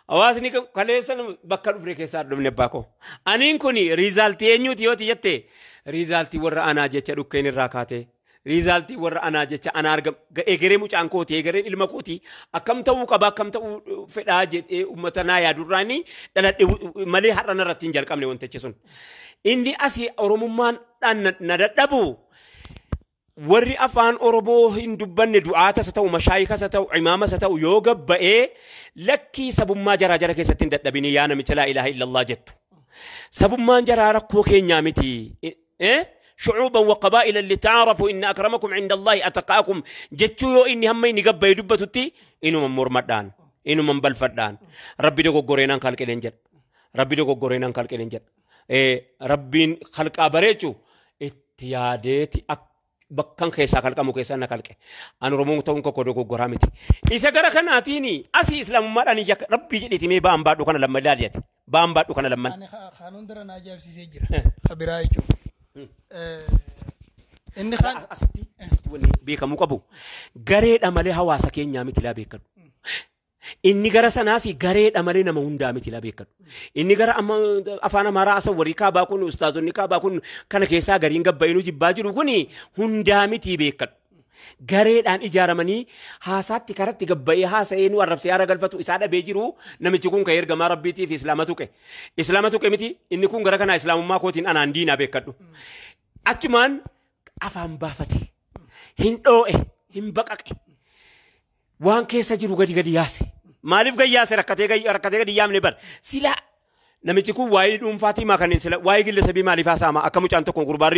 Hawaasni kaleessa bakka dhufne keessaa dhufne abbaa koo. Aniin kun riizaaltii eenyuuti yoo jette riizaaltii warra anaa jecha dhukkeen irraa kaatee. Riizaaltii warra anaa jecha anaa argam egeree mucaan kooti egereen ilma kooti akkam ta'uu qaba akkam ta'uu fedhaa jedhee uummata naa yaadurraani dhaladhe malee har'a narratti hin jalqabne wantichi sun. Inni asii Oromummaan na dadhabu warri afaan Oromoo hin dubbanne du'aatas ta'u mashaayikas ta'u imaamas ta'u yoo gabba'ee lakkii sabummaa jaraa jara keessatti hin dadhabini yaa namicha laa ilaaha illallah jettu. Sabummaan jaraa rakkoo keenyaa miti. شعوبا وقبائل اللي تعرفوا إن أكرمكم عند الله أتقاكم جتشو يو إني هم إني قبا يدبتتي إنو من مرمدان إنو من بلفدان ربي دوكو غورينان خلق الإنجل ربي دوكو غورينان خلق الإنجل ربي خلق أبريتشو اتيادتي بكان خيسا خلق مكيسا نخلق أنا رمون تون كوكو دوكو غورامتي إذا غرا كناتيني أسي إسلام ماراني جك ربي جدتي مي بام بادو كان لما داليت بام بادو كان لما أنا خانون درنا جاب سيجرا خبرايتشو Inni kaan asitti wanni beekamuu qabu gareedha malee hawaasa keenyaa miti laa beekadhu. Inni gara sanaas gareedha malee nama hundaa miti laa beekadhu. Inni gara afaan Amaaraa asa warri kaabaa kun ustaazonni kaabaa kun kana keessaa gariin gabbaa'inuu jibbaa jiru kun hundaa miti beekadhu. Gareedhaan ijaaramanii haasaatti karatti gabba'ee haasa'ee nu arrabsee haara galfatu isaa dhabee jiru namichi kun kan ergamaa rabbiitiif islaama tuqe. Islaama tuqe miti inni kun gara kanaa islaamummaa kootiin anaan diinaa beekadhu. Achumaan afaan baafate hin dhoo'e hin baqaqe waan keessa jiru gadi gadi yaase. Maaliif gadi yaase rakkatee gadi yaamne bar silaa namichi kun waa'ee dhuunfaatii maa kanneen sila waa'ee gilla sabii maaliif haasa'ama akka mucaan tokko gurbaan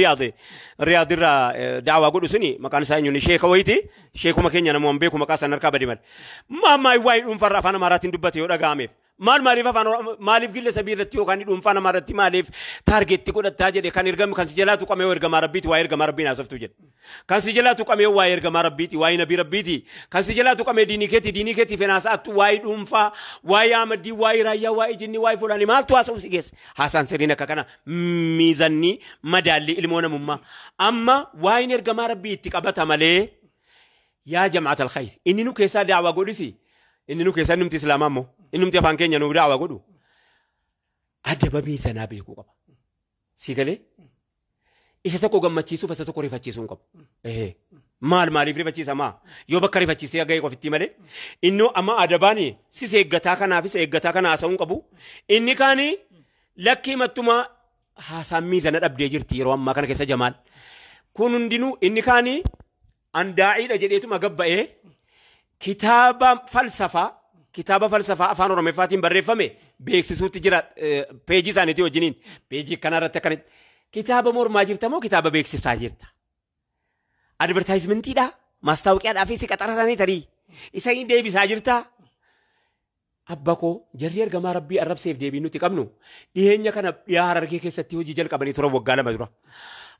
Riyaadirraa daawaa godhu suni maqaan isaa eenyuun sheeka wayiiti sheekuma keenya namoonni beeku maqaa isaan harkaa bade malee. Maammaa waa'ee dhuunfaarra afaan Amaaraatiin dubbate yoo dhaga'ameef maal maaliif afaan maaliif gilla sabii irratti yookaan dhuunfaa namaa irratti maaliif taargeetti godhattaa jedhe kan ergamu kan si jalaa tuqame yoo ergamaa rabbiiti waa'ee ergamaa rabbiin haasoftu jedhe. Kan si jalaa tuqame waa'ee ergamaa rabbiiti waa'ee nabii rabbiiti kan si jalaa tuqame diinii keetii fenaasaattu waa'ee dhuunfaa waa'ee amaddii waa'ee raayyaa waa'ee jinni waa'ee fulaanii maaltu haasa'u si geesse haasaan sirriin akka kana miizanni madaalli ilmoo namummaa amma waa'een ergamaa rabbii itti qabata malee yaa jamaat alkhayr inni nu keessaa daawaa godhisi inni nu keessaa numti islaamaa immoo inni numti afaan keenya nu daawaa godhu adaba miizanaa beekuu qaba si galee isa tokko gammachiisuuf isa tokko rifachiisuu hin qabu. Maal maaliif rifachiisa maa yoo bakka rifachiisee gahee qofitti malee innoo amma adabaani sis eeggataa kanaafis eeggataa kana haasa'uu hin qabu inni kaani lakkii mattumaa haasaan miizana dhabdee jirti yeroo ammaa kana keessa jamaal kun hundinuu inni kaani andaa'iidha jedheetuma gabba'ee kitaaba falsafaa afaan Oromeeffaatiin barreeffame beeksisuutti jira peejii isaaniitii wajjiniin peejii kanarratti akkana kitaaba mormaa jirta moo kitaaba beeksiftaa jirta? Advertisementiidha maastaawoqiyaadhaa fi si qaxaratanii tarii isa hin deebisaa jirta? Abba koo jarri ergamaa rabbii arrabseef deebii nuti qabnu dhiyeenya kana dhiyaa Harargee keessatti hojii jalqabanii turan waggaa 2 dura.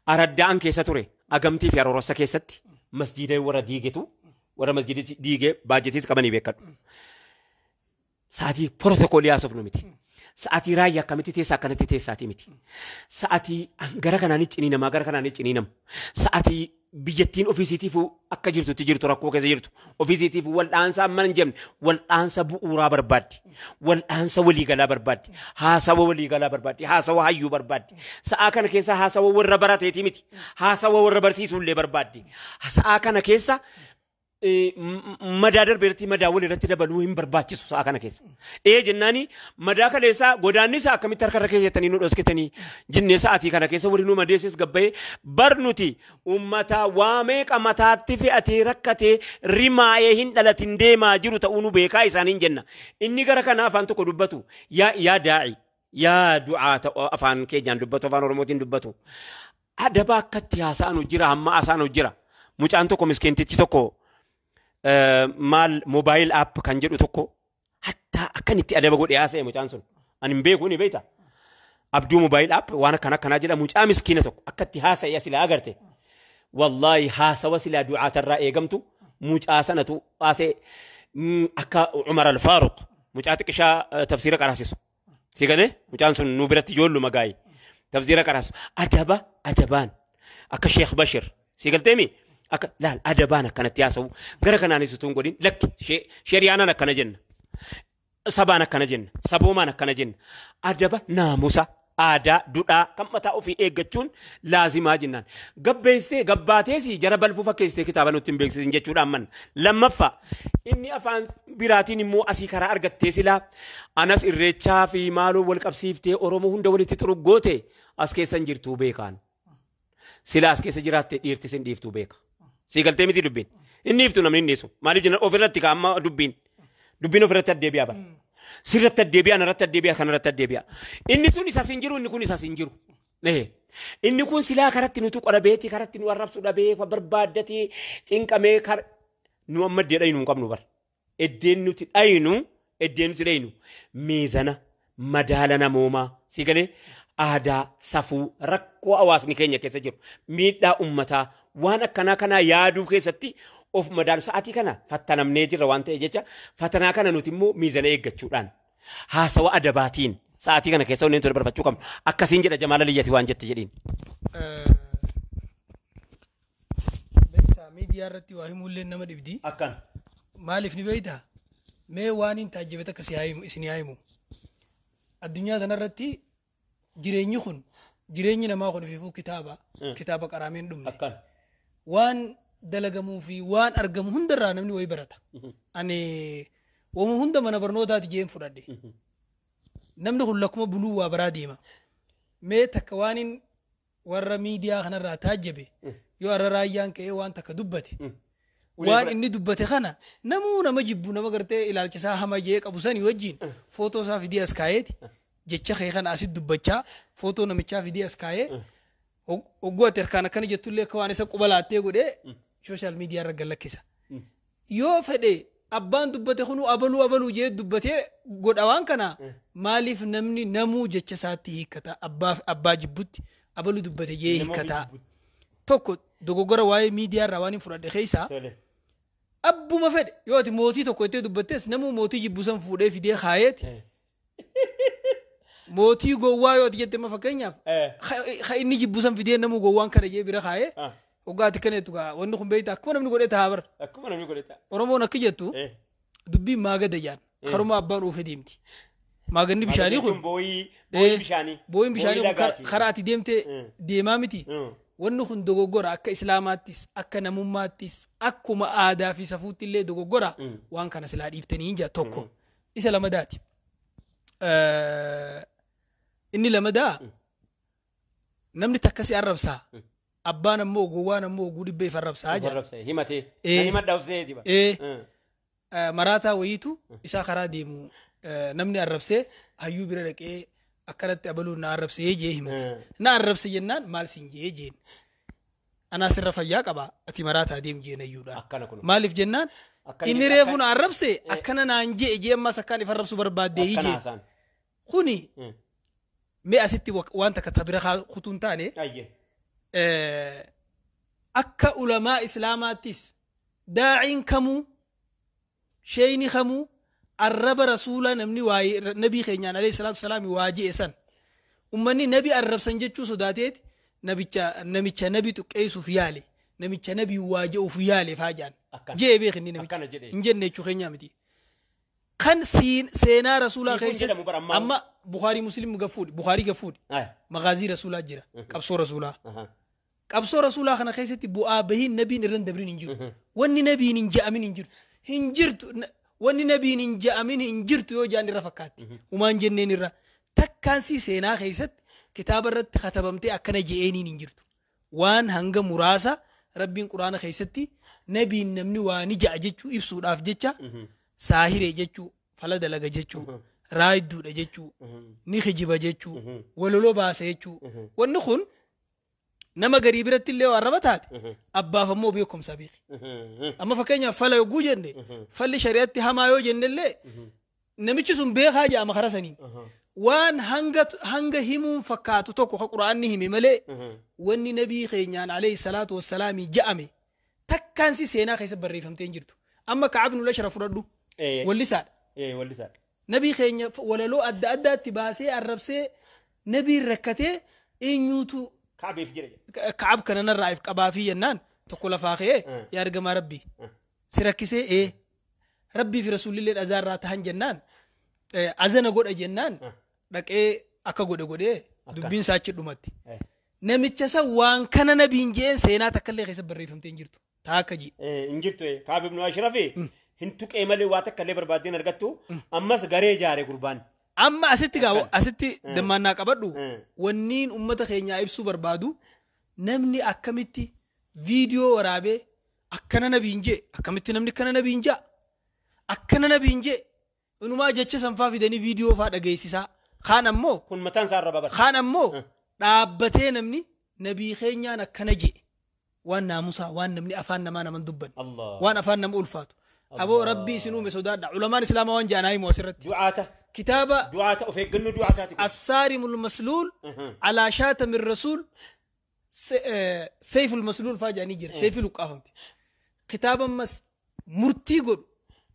Araddaan keessa ture agamtii fi Aroorassa keessatti masjiida warra diigetu warra masjiidi diigee baajetiis qabanii beekadhu. Saatii protokoolii haasofnu miti. Sa'aatii raayyaa akkamitti teessaa akkanatti teessaatii miti. Sa'aatii gara kanaan ciniinamaa gara kanaan ciniinamu. Sa'aatii biyyattiin ofiisiitiifuu akka jirtutti jirtu rakkoo keessa jirtu. Ofiisiitiifuu wal'aansa amma hin jenne wal'aansa bu'uuraa barbaaddi. Wal'aansa waliigalaa barbaaddi. Haasawa waliigalaa barbaaddi. Haasawa hayyuu barbaaddi. Sa'aa kana keessa haasawa warra barateeti miti. Haasawa warra barsiisuullee barbaaddi. Sa'aa kana keessa madaa darbe irratti madaa wal irratti dabaluu hin barbaachisu sa'a kana keessa. Ee jennaani madaa kaleessaa godaannisa akkamitti harka irra keessatanii nu dhoskitanii jennee sa'aatii kana keessa warri nu madeesses gabbayee bar nuti uummata waa meeqa mataatti fe'atee rakkatee rimaa'ee hin dhalatin deemaa jiru ta'uu nu beekaa isaaniin jenna. Inni gara kana afaan tokko dubbatu yaa daa'i yaa du'aa afaan keenyaan dubbatu afaan Oromootiin dubbatu. Adaba akkatti haasa'anu jira hamma haasa'anu jira. Mucaan tokko miskiintichi tokko maal mobile app kan jedhu tokko hatta akkan itti adaba godhe haasa'e mucaan sun. Ani hin beeku ni beekta. Abduu mobile app waan akkana akkanaa jedha mucaa miskiina tokko akka itti haasa'e silaa agarte. Wallaahi haasawa silaa du'aatarraa eegamtu mucaa sanatu haasa'e akka Umar al-Faaruq mucaa xiqqishaa tafsiira qaraasisu. Si galee mucaan sun nu biratti ijoolluma gaa'e tafsiira qaraasisu. Adaba adabaan akka Sheekh Bashir si galteemi. Akka laal adabaan akkanatti haasa'u gara kanaanis utuu hin godhin lakki sheriyaanaan akkana jenna sabaan akkana jenna saboomaan akkana jenna adaba naamusa aadaa duudhaa kan mataa ofii eeggachuun laazimaa jennaan gabbeessitee gabbaatees jara balfuu fakkeessitee kitaaba nutti hin beeksisin jechuudhaan manna lammaffaa inni afaan biraatiin immoo asii karaa argattee silaa anas irreechaa fi maaloo wal qabsiiftee Oromoo hunda walitti xuruggoote as keessan jirtuu beekaan silaa as keessa jiraatte dhiirti sin dhiiftuu beeka. Si galtee miti dubbiin. Inni iftu namni inni isu. Maaliif jenna ofirratti kaa'amma dubbiin. Dubbiin ofirratti addeebi'a bara. Sirratti addeebi'a, narratti addeebi'a, kanarratti addeebi'a. Inni sun isas hin jiru, inni kun isas hin jiru. Inni kun silaa karatti nutu qorabeeti, karatti nu arrabsu dhabee, barbaaddatee, cinqamee nu amma iddee dhayinu hin qabnu bara. Iddeen nuti dhayinu, miizana, madaala namoomaa, si galee aadaa, safuu, rakkoo hawaasni keenya keessa jiru, miidhaa uummataa, waan akkanaa kanaa yaaduu keessatti of madaalu sa'aatii kana fattanamnee jirra waan ta'e jecha fattanaa kana nuti immoo miizana eeggachuudhaan haasawa adabaatiin sa'aatii kana keessa onneen ture barbaachuu qabnu akkasiin jedha Jamaal Aliyyati waan jette jedhiin. Beektaa miidiyaa irratti waa himuullee nama dhibdi. Akkan. Maaliif ni beektaa? Mee waan hin taajjabete akka isin haa himu. Addunyaa kanarratti jireenyi kun jireenyi namaa kun ififuu kitaaba qaraameen dhumne. Akkan. Waan dalagamuu fi waan argamu hundarraa namni wayii barata. Ani waamuu hunda mana barnootaati jeen fudhadhe. Namni kun lakkuma buluu waa baraa deema. Mee takka waan warra miidiyaa kanarraa taajjabe yoo har'a raayyaan ka'ee waan takka dubbate. Waan inni dubbate kana namuu nama jibbu nama gartee ilaalchisaa hama jee qabu sanii wajjin footoo isaa fidee as kaa'eeti. Jecha kee kana asitti dubbachaa footoo namichaa fidee as kaa'ee. Ogguu ati harkaan akkana jettullee akka waan isa quba laattee godhee sooshaal miidiyaa irra gallakkisa. Yoo fedhe abbaan dubbate kunuu abaluu abaluu jee dubbatee godha waan kana maaliif namni namuu jecha isaatti hiikkata abbaa jibbutti abaluu dubbate jee hiikkata. Tokko dogoggora waa'ee miidiyaa irraa waan hin fudhadhe keessaa abbuma fedhe yoo ati mootii tokko ittee dubbattes namuu mootii jibbu san fuudhee fidee kaayeeti. Mootii gowwaa yoo ati jette amma fakkeenyaaf inni jibbu san fidee namuu gowwaan kana jee bira kaayee hoggaati kana jettu gaa wanni kun beektaa akkuma namni godhee ta'a bara. Akkuma namni godhee ta'a. Oromoon akka jettu dubbiin maagada jaan karuma abbaan oofee deemti. Maaganni bishaanii kun booyii bishaanii. Booyiin bishaanii kun karaa ati deemtee deemaa miti. Wanni kun dogoggora akka islaamaattis akka namummaattis akkuma aadaa fi safuutti illee dogoggora waan kana silaa dhiiftanii hin jaa tokko. Isa lamadaati. Inni lamadaa namni takka si arrabsaa abbaan ammoo gowwaan ammoo oguu dhibbee if arrabsaa jira. Himatee. Namni madda obsee jiba. Maraataa wayiitu isaa karaa deemu namni arrabsee hayyuu bira dhaqee akkanatti abaluun na arrabsee jee himate. Na arrabse jennaan maal siin jee jeen. Anaa sirra fayyaa qaba ati maraataa deem jeen hayyuudha. Maaliif jennaan inni reefu na arrabse akkana naan jee jee ammas akkaan if arrabsu barbaaddee jee. Kuni mee asitti waan takka tabira kutuun taane akka ulamaa islaamaattis daa'iin kamuu sheeyni kamuu Arraba rasuulaa namni waa'ee nabii keenyaan alayhi salaatu wasalaam waa je'e san. Ummanni nabi arrabsan jechuu sodaateeti namicha nabi tuqqeessuuf yaale, namicha nabii waa je'uuf yaale faa jaan. Je'e beek inni namicha. Hin jenne jechuu keenyaa miti. Kan seenaa rasuulaa keessatti amma Bukhaarii Muslim gafuudhi, Bukhaarii gafuudhi. Magaazii rasuulaa jira, qabsoo rasuulaa. Qabsoo rasuulaa kana keessatti bu'aa bahiin nabiin irra hin dabrin hin jiru. Wanni nabiin hin je'amin hin jirtu. Hin jirtu. Wanni nabiin hin je'amin hin jirtu yoo jaan irra fakkaatti. Umaan jenneen irra. Takkaansii seenaa keessatti kitaaba irratti katabamtee akkana je'eeniin hin jirtu. Waan hanga muraasa Rabbiin Quraana keessatti nabiin namni waa ni ja'a jechuu ibsuudhaaf jecha saahiree jechuu, fala dalaga jechuu, raayidduudha jechuu, ni kijiba jechuu, waloloo baasa jechuu. Wanni kun nama garii biratti illee waan arraba taate abbaaf ammoo beekumsa beeki. Amma fakkeenyaaf fala yogguu jenne falli shari'atti hamaa yoo jenne illee namichi sun beekaa jedhama karaa saniin. Waan hanga himuun fakkaatu tokko ka Quraanni hime malee wanni nabii keenyaan alayhi salaatu wassalaamii ja'ame takkaansi seenaa keessa barreeffamtee hin jirtu. Amma Ka'ab ibn Ashraf fudhadhu. Wallisaadha. Wallisaadha. Nabii keenya walaloo adda addaatti baasee arrabsee nabiin rakkatee eenyuutu Ka'abeef jira. Ka'ab kana narraa if qabaafii jennaan tokko lafaa ka'ee yaa ergamaa Rabbii si rakkisee Rabbii fi Rasuulillee dhazaarraa tahan jennaan azana godha jennaan dhaqee akka godhe godhee dubbiin isaa achi dhumatti. Namicha san waan kana nabiin je'een seenaa takka illee keessa barreeffamtee hin jirtu. Taa akka ji. Hin jirtu. Ka'ab ibn Ashraf hin tuqee malee waa takka illee barbaaddeen argattu ammas garee ijaare gurbaan. Amma asitti gaa asitti dammaannaa qabadhu wanniin ummata keenyaa ibsuu barbaadu namni akkamitti viidiyoo waraabee akkana nabiin jee akkamitti namni akkana nabiin jaa akkana nabiin jee inumaa jecha sanfaa fidanii viidiyoo faa dhageessisaa. Kaan ammoo kun mataan isaa irra babata. Kaan ammoo dhaabbatee namni nabii keenyaan akkana jee waan naamusaa waan namni afaan namaa naman dubbanne waan afaan nama ulfaatu. Aboo Rabbii isin uume sodaadha. Ulamaan Islaamaa waan ja'an himu asirratti. Du'aata. Kitaaba Du'aata of eeggannoo du'aataati. Assaarimul Masluul alaa shaatamir Rasuul Seiful Masluul faa ja'anii jira. Seifii luqqaafamti. Kitaaba ammas murtii godhu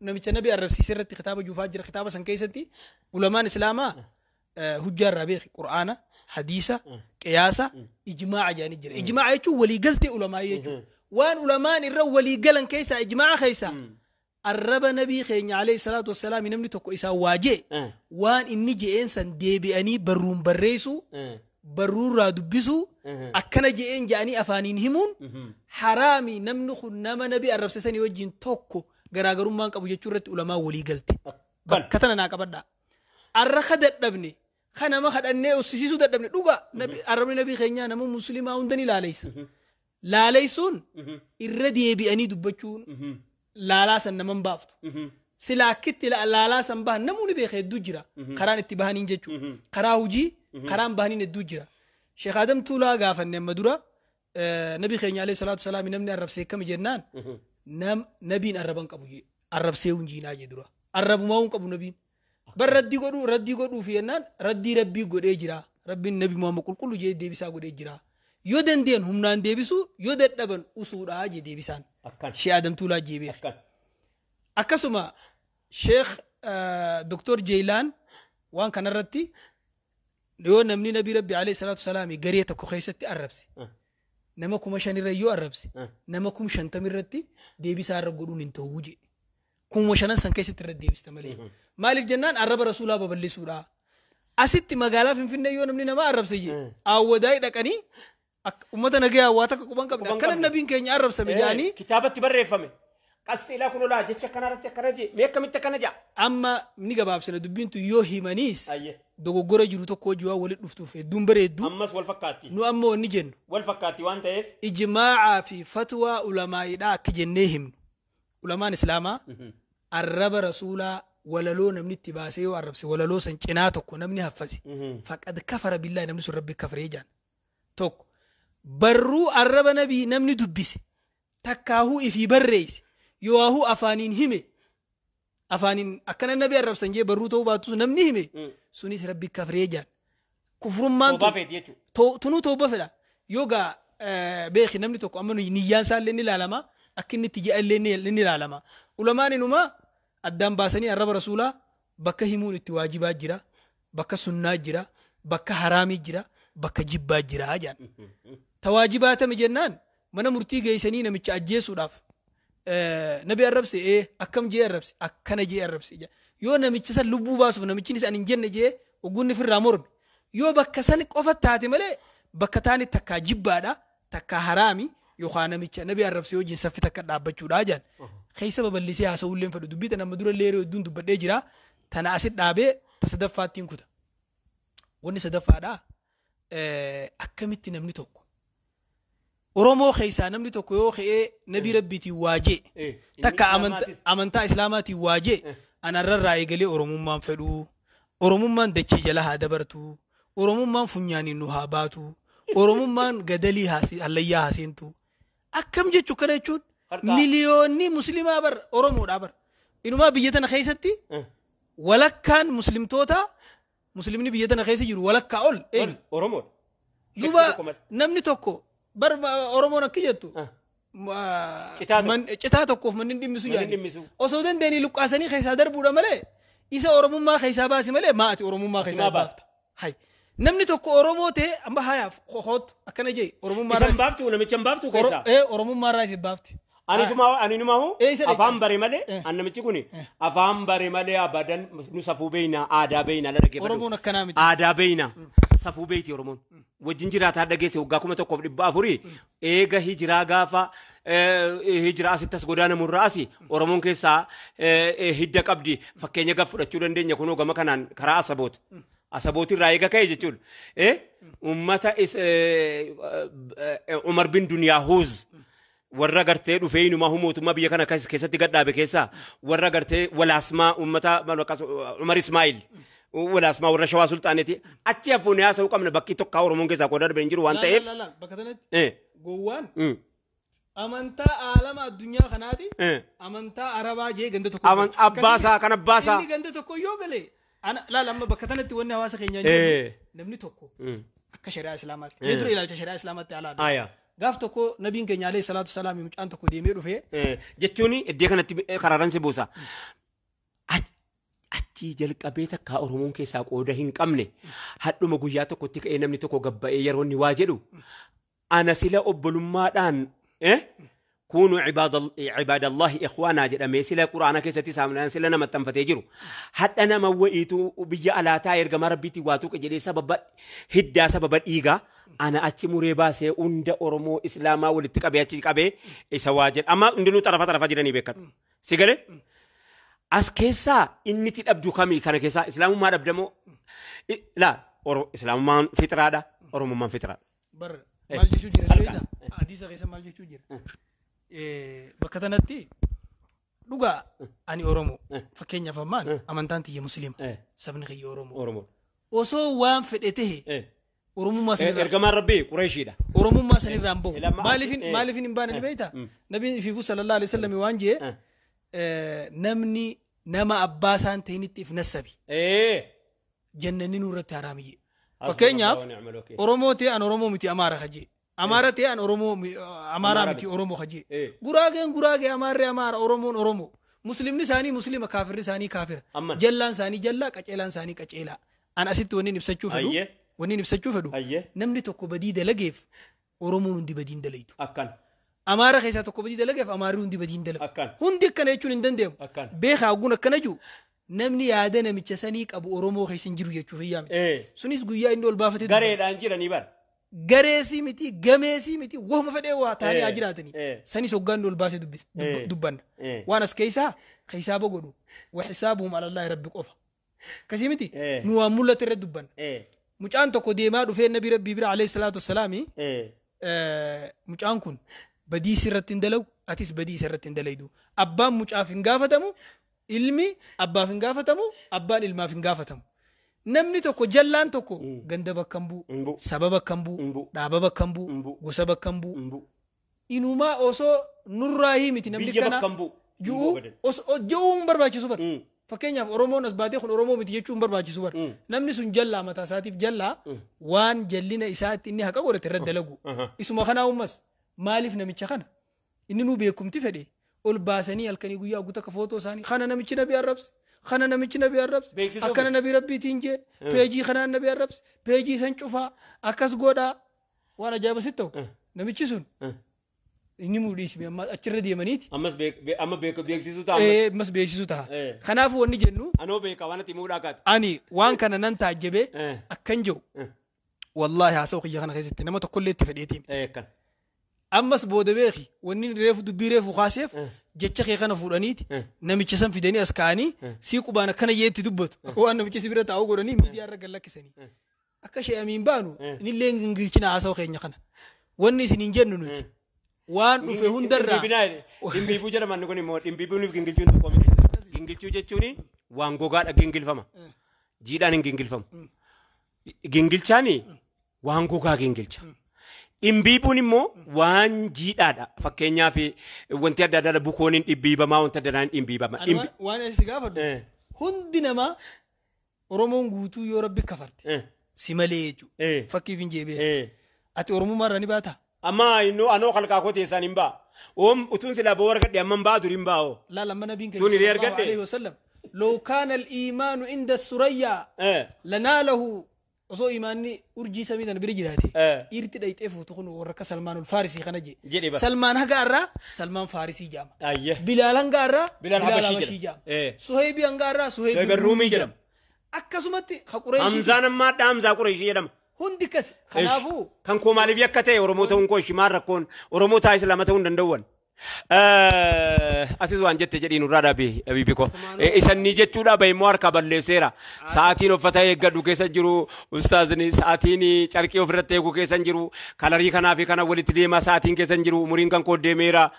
namicha nabi arrabsiise irratti kitaaba juufaa jira. Kitaaba san keessatti ulamaan Islaamaa hujjaa irraa beeki Qur'aana, hadiisa, qiyaasa, ijmaa'a ja'anii jira. Ijmaa'a jechuun waliigaltee ulamaa jechuudha. Waan ulamaan irra waliigalan keessaa ijmaa'a keessaa arraba nabii keenya alayhi salaatu wassalaam namni tokko isaa waa jee waan inni je'een san deebi'anii barruun barreessuu barruurraa dubbisuu akkana je'een ja'anii afaaniin himuun haraami namni kun nama nabii arrabsisanii wajjin tokko garaagarummaan qabu jechuu irratti ulamaa walii galte. Bakka tana naa qabadhaa. Arra ka dadhabne ka nama kadhannee ussisiisuu dadhabne dhugaa arrabni nabii keenyaa nama musliimaa hunda ni laaleysa. Laaleysuun irra deebi'anii dubbachuun laalaa san naman baaftu. Sila akkitti laalaa san bahan namoonni beeka hedduu jira. Karaan itti bahaniin jechuudha. Karaa hojii karaan bahaniin hedduu jira. Sheekh Adam Tuulaa gaafanne amma dura nabii keenya alayhi salaatu wasalaam namni arrabsee akkami jennaan nabiin arraban qabu jee arrabsee hunjiinaa jee dura. Arrabumaa hun qabu nabiin. Bar raddii godhuu raddii godhuuf jennaan raddii rabbii godhee jira. Rabbiin nabi Muhammad qulqullu jee deebisaa godhee jira. Yoo dandeen humnaan deebisuu yoo dadhaban usuudhaa jee deebisaan. Sheekh Adam Tuulaa jee beeka. Akkasuma Sheekh Doktor Jeelaan waan kanarratti yoo namni nabii Rabbi alayhi salaatu wasalaam garee tokko keessatti arrabse nama 5,000 irra yoo arrabse nama 50,000 irratti deebisaa irra godhuun hin ta'uu jee. 5,000 san keessatti irra deebista malee. Maaliif jennaan arraba rasuulaa babal'isuudha. Asitti magaalaa Finfinnee yoo namni nama arrabse jee awwadaa'ii dhaqanii ummata nagayaa waa takka quban qabne akkana nabiin keenya arrabsame jedhanii kitaabatti barreeffame. Qastiilaa kun olaa jecha kanarratti akkana jee mee akkamitti akkana ja'a. Amma ni gabaabsina dubbiintu yoo himaniis dogoggora jiru tokko hojii waan walitti dhuftuuf hedduun bareeddu. Ammas wal fakkaatti. Nu amma wanni jennu. Wal fakkaatti waan ta'eef. Ijmaa'aa fi fatwaa ulamaa'iidhaa akka jennee himnu. Ulamaan Islaamaa arraba rasuulaa walaloo namni itti baasee yoo arrabse walaloo san cinaa tokko namni haffase. Faqad kafara billaahi namni sun rabbi kafaree jaan. Tokko barruu arraba nabii namni dubbise takkaahuu ifii barreesse yoo afaaniin hime afaaniin akkana nabii arrabsan jee barruu ta'uu baattus namni hime sunis rabbi kafaree jaan. Kufrummaan tunuu tooba fedha. Yoo gaa beeki namni tokko amma niyyaan isaa illee ni ilaalama akka inni itti ji'a illee ni ilaalama. Ulamaan inumaa Addaan baasanii arraba rasuulaa bakka himuun itti waajibaa jira, bakka sunnaa jira, bakka haraamii jira, bakka jibbaa jira jedhan. Ta waajibaa tami jennaan mana murtii geessanii namicha ajjeesuudhaaf nabi arrabse, akkam jee arrabse, akkana jee arrabse. Yoo namicha san lubbuu baasuuf namichi isaan hin jenne jee oggunni firraa morme, yoo bakka san qofa taate malee bakka taani takkaa jibbaadha, takkaa haraami, yookaan namicha nabi arrabse wajjin saffi takka dhaabbachuudha jedhan. Keessa babal'isee haasa'uullee hin fedhu. Dubbii tana amma dura illee yeroo hedduun dubbadhee jira. Tana asit dhaabee ta sadaffaattiin kuta. Wanni sadaffaadha, akkamitti namni tokko Oromoo keessaa namni tokko yoo ka'ee nabii rabbiitiin waajee takka amantaa islaamaatiin waajee, anarrarraa eegalee Oromummaan fedhuu, Oromummaan dachee jala haa dabartu, Oromummaan funyaaniin nu haa baatu, Oromummaan gadalii hallayyaa haa seentu, akkam jechuu? Kana jechuun miliyoonni muslimaa bar Oromoodha bar. Inumaa biyya tana keessatti walakkaan muslimtoota, muslimni biyya tana keessa jiru walakkaa ol eenyu? Oromoodha. Duuba namni tokko bar Oromoon akka jettu citaa tokkoof manni dhimmisu jedhani. Osoo dandeenii luqqaasanii keessaa darbuudha malee, isa Oromummaa keessaa baasi malee, maa ati Oromummaa keessaa baafta? Hay. Namni tokko Oromoo ta'e amma hayaaf kokoot akkana jee Oromummaa irraa. Isan baaftu, namicha hin baaftu keessaa? Oromummaa irraa isin baafti. Ani numahu afaan bare malee, an namichi kun afaan bare malee abadan nu safuu beeyna, aadaa beeyna, la dhaggeeffatu. Oromoon akkanaa miti. Aadaa beeyna, safuu beeyti Oromoon. Wajjin jiraataa dhageesse waggaa 1400 eega hijiraa, gaafa hijiraa asitti as godaanamurraa asi Oromoon keessaa hidda qabdi. Fakkeenya gaf fudhachuu dandeenya kunoo gama kanaan karaa Asaboota. Asabootirraa eega ka'e jechuudha. Uummata Umar bin Duniyaahuuz warra gartee dhufee inumaa mootummaa biyya kana keessatti gadhaabe keessaa warra gartee walaasmaa uummata Umar Ismaa'il walaasmaa warra Shawaa Sulxaaneeti achi hafuun haasa'uu qabna, bakki tokko Oromoon keessaa qooda darbe hin jiru waan ta'eef. Bakka kanatti gowwaan amantaa aalama addunyaa kanaati, amantaa Arabaa jee ganda tokko. Abbaasaa kan abbaasaa. Inni ganda tokko yoo gale laala, amma bakka kanatti wanni hawaasa keenyaa namni tokko akka shari'aa islaamaatti. Mee dura ilaalcha shari'aa islaamaatti alaa. Gaaf tokko nabiin keenya alayhi salaatu salaam mucaan tokko deemee dhufee. Jechuun iddoo kanatti karaaran si buusa. Achii jalqabee takkaa Oromoon keessaa qooda hin qabne hadhuma guyyaa tokkotti ka'ee namni tokko gabba'ee yeroo inni waa jedhu, ana sila obbolummaadhaan kuunu cibaadallahi ikhwaanaa jedhamee sila quraana keessatti saamnaan sila nama maxxanfatee jiru. Hadha nama wa'iitu biyya alaataa ergama rabbiitti waa tuqe jedhee sababa hiddaa, sababa dhiigaa ana achi muree baasee hunda Oromoo Islaamaa walitti qabee achi qabee isa waa jedha. Amma hundinuu xarafa xarafa jiranii beekatu. Si galee? As keessaa inni itti dhabdu kamii kana keessaa Islaamummaa dhabdamoo? Laa, Islaamummaan fixraadha, Oromummaan fixraadha. Bar maal jechuu jira beektaa? Hadiisa keessa maal jechuu jira? Bakka tanatti dhugaa ani Oromoo, fakkeenyaaf ammaan amantaan tiyya Musliima, sabni kiyya Oromoo. Oromoo. Osoo waan fedhe tahe Oromummaa sanirraa. Ergamaan Rabbii Qureeshiidha. Oromummaa sanirraa hin bahu. Maaliifin hin baane ni beektaa? Nabiin ifiifuu sallallahu alaihi wasallam waan jee, namni nama abbaa isaan ta'initti if nassabi jannanni nurratti haraamiyye. Fakkeenyaaf Oromoo ta'e an Oromoo miti Amaara kajee. Amaara ta'e an Oromoo Amaaraa miti Oromoo kajee. Guraageen Guraagee, Amaarri Amaara, Oromoon Oromoo. Muslimni isaanii Muslima, kaafirri isaanii kaafira. Jallaan isaanii jallaa, qaceelaan isaanii qaceelaa. An asitti wanni ibsachuu fedhu. Wanni ibsachuu fedhu. Namni tokko badii dalageef Oromoon hundi badii hin dalaytu. Akkan. Amaara keessaa tokko badii dalageef Amaarri hundi badii hin dalagu. Hundi akkana jechuun hin danda'amu. Beekaa hogguun akkana jiru, namni yaada namicha sanii qabu Oromoo keessa hin jiru jechuuf hin yaamne. Sunis guyyaa inni ol baafatee. Gareedhaan jiranii bara. Gareesii miti, gameesii miti, wahuma fedhee waa ta'anii haa jiraatanii. Sanis hoggaan inni ol baasee dubbanna. Waan as keessaa hisaaba godhu wa hisaabuhum alallaahi rabbi qofa. Akkasii miti, nu waan mul'ate irratti dubbanna. Mucaan tokko deemaa dhufee nabi rabbii bira alayhi salaatu wassalaami, mucaan kun badii sirratti hin dalagu, atis badii isarratti hin dalaydu. Abbaan mucaaf hin gaafatamu, ilmi abbaaf hin gaafatamu, abbaan ilmaaf hin gaafatamu. Namni tokko jallaan tokko ganda bakka hin bu'u, saba bakka hin bu'u, dhaaba bakka hin bu'u, gosa bakka hin bu'u. Inumaa osoo nurraa miti namni kana ji'uu hin barbaachisu bara. Fakkeenyaaf Oromoon as baatee kun Oromoo miti jechuun hin barbaachisu bara. Namni sun jallaa mataa isaatiif jallaa, waan jallina isaatti inni haqa godhate irratti dalagu. Isuma kanaa ummas maaliif namicha kana inni nuu beekumti fedhe Ol baasanii halkanii guyyaa guutuu akka footoo isaanii kana namichi nabi arrabse, kana namichi nabi arrabse, akkana nabi rabbiitiin jee, peejii kanaan nabi arrabse, peejii san cufaa, akkas godhaa. Waan ajaa'iba sitti ta'u namichi sun inni mudhiisime amma achirra deemaniiti. Ammas amma beeksisuu ta'a. Ammas beeksisuu ta'a. Kanaafuu wanni jennu. Anoo beeka waan ati muudhaa kaate. Ani waan kana nan taajjabee akkan jiru. Wallaahi haasa'u kiyya kana keessatti nama tokkollee itti fedheetiin. Ammas booda beeki wanni reefu dubbii reefu kaaseef jecha kee kana fuudhaniiti namicha san fidanii as kaa'anii sii qubaan akkana yeetti dubbatu akka waan namichi si bira taa'uu godhanii miidiyaa irra gad lakkisanii. Akka she'amiin baanu inillee gingilchina haasa'u keenya kana. Wanni isin hin jennu nuti waan dhufe hundarraa. Dhimbiibuu jedhaman kun immoo dhimbiibuun gingilchuun tokko miti. Gingilchuu jechuun waan gogaadha gingilfama. Jiidhaan hin gingilfamu. Gingilchaan waan gogaa gingilcha. Dhimbiibuun immoo waan jiidhaadha. Fakkeenyaaf wanti adda addaa bukoon hin dhimbiibamaa wanti adda addaan dhimbiibama. Waan asi gaafadhu hundi namaa Oromoon guutuu yoo rabbi kafarte si malee jechuudha. Fakkiif hin jeebee. Ati Oromummaa irraa ni baataa? Amma innoo anoo kalqaa koo teessaan hin ba'a. Oom utuun silaa boo argadhe amma hin ba'a dur hin ba'a. Laal amma nabiin keenya sallallahu alaihi wasallam. Law kaana al-iimaanu inda surayyaa lanaalahu osoo imaanni urjii samii tana bira jiraate dhiirti dhayxee fuutu kun warra akka Salmaanul Faarisii kana jee. Salmaan haga irraa Salmaan Faarisii jedhama. Bilaal hanga irraa Bilaal Habashii jedhama. Suhaybii hanga irraa Suhaybii Ruumii jedhama. Akkasumatti ha Qureeshii. Hamzaan ammaa adda Hamzaa Qureeshii jedhama. Hundi kas kanaafuu. Kan koo maaliif yakka ta'e Oromoo ta'uun koo shimaan rakkoon Oromoo taa'ee Islaama ta'uu hin danda'uwan. Atis waan jette jedhiin nurraa dhaabi abiibi koo. Isannii jechuudha bahe immoo harkaa balleesseera. Sa'aatiin uffata eeggadhu keessa jiru ustaazni sa'aatiin carqii ofirratti eegu keessa jiru kalarii kanaa fi kana walitti deemaa sa'aatiin keessa jiru umuriin kan koo deemeera.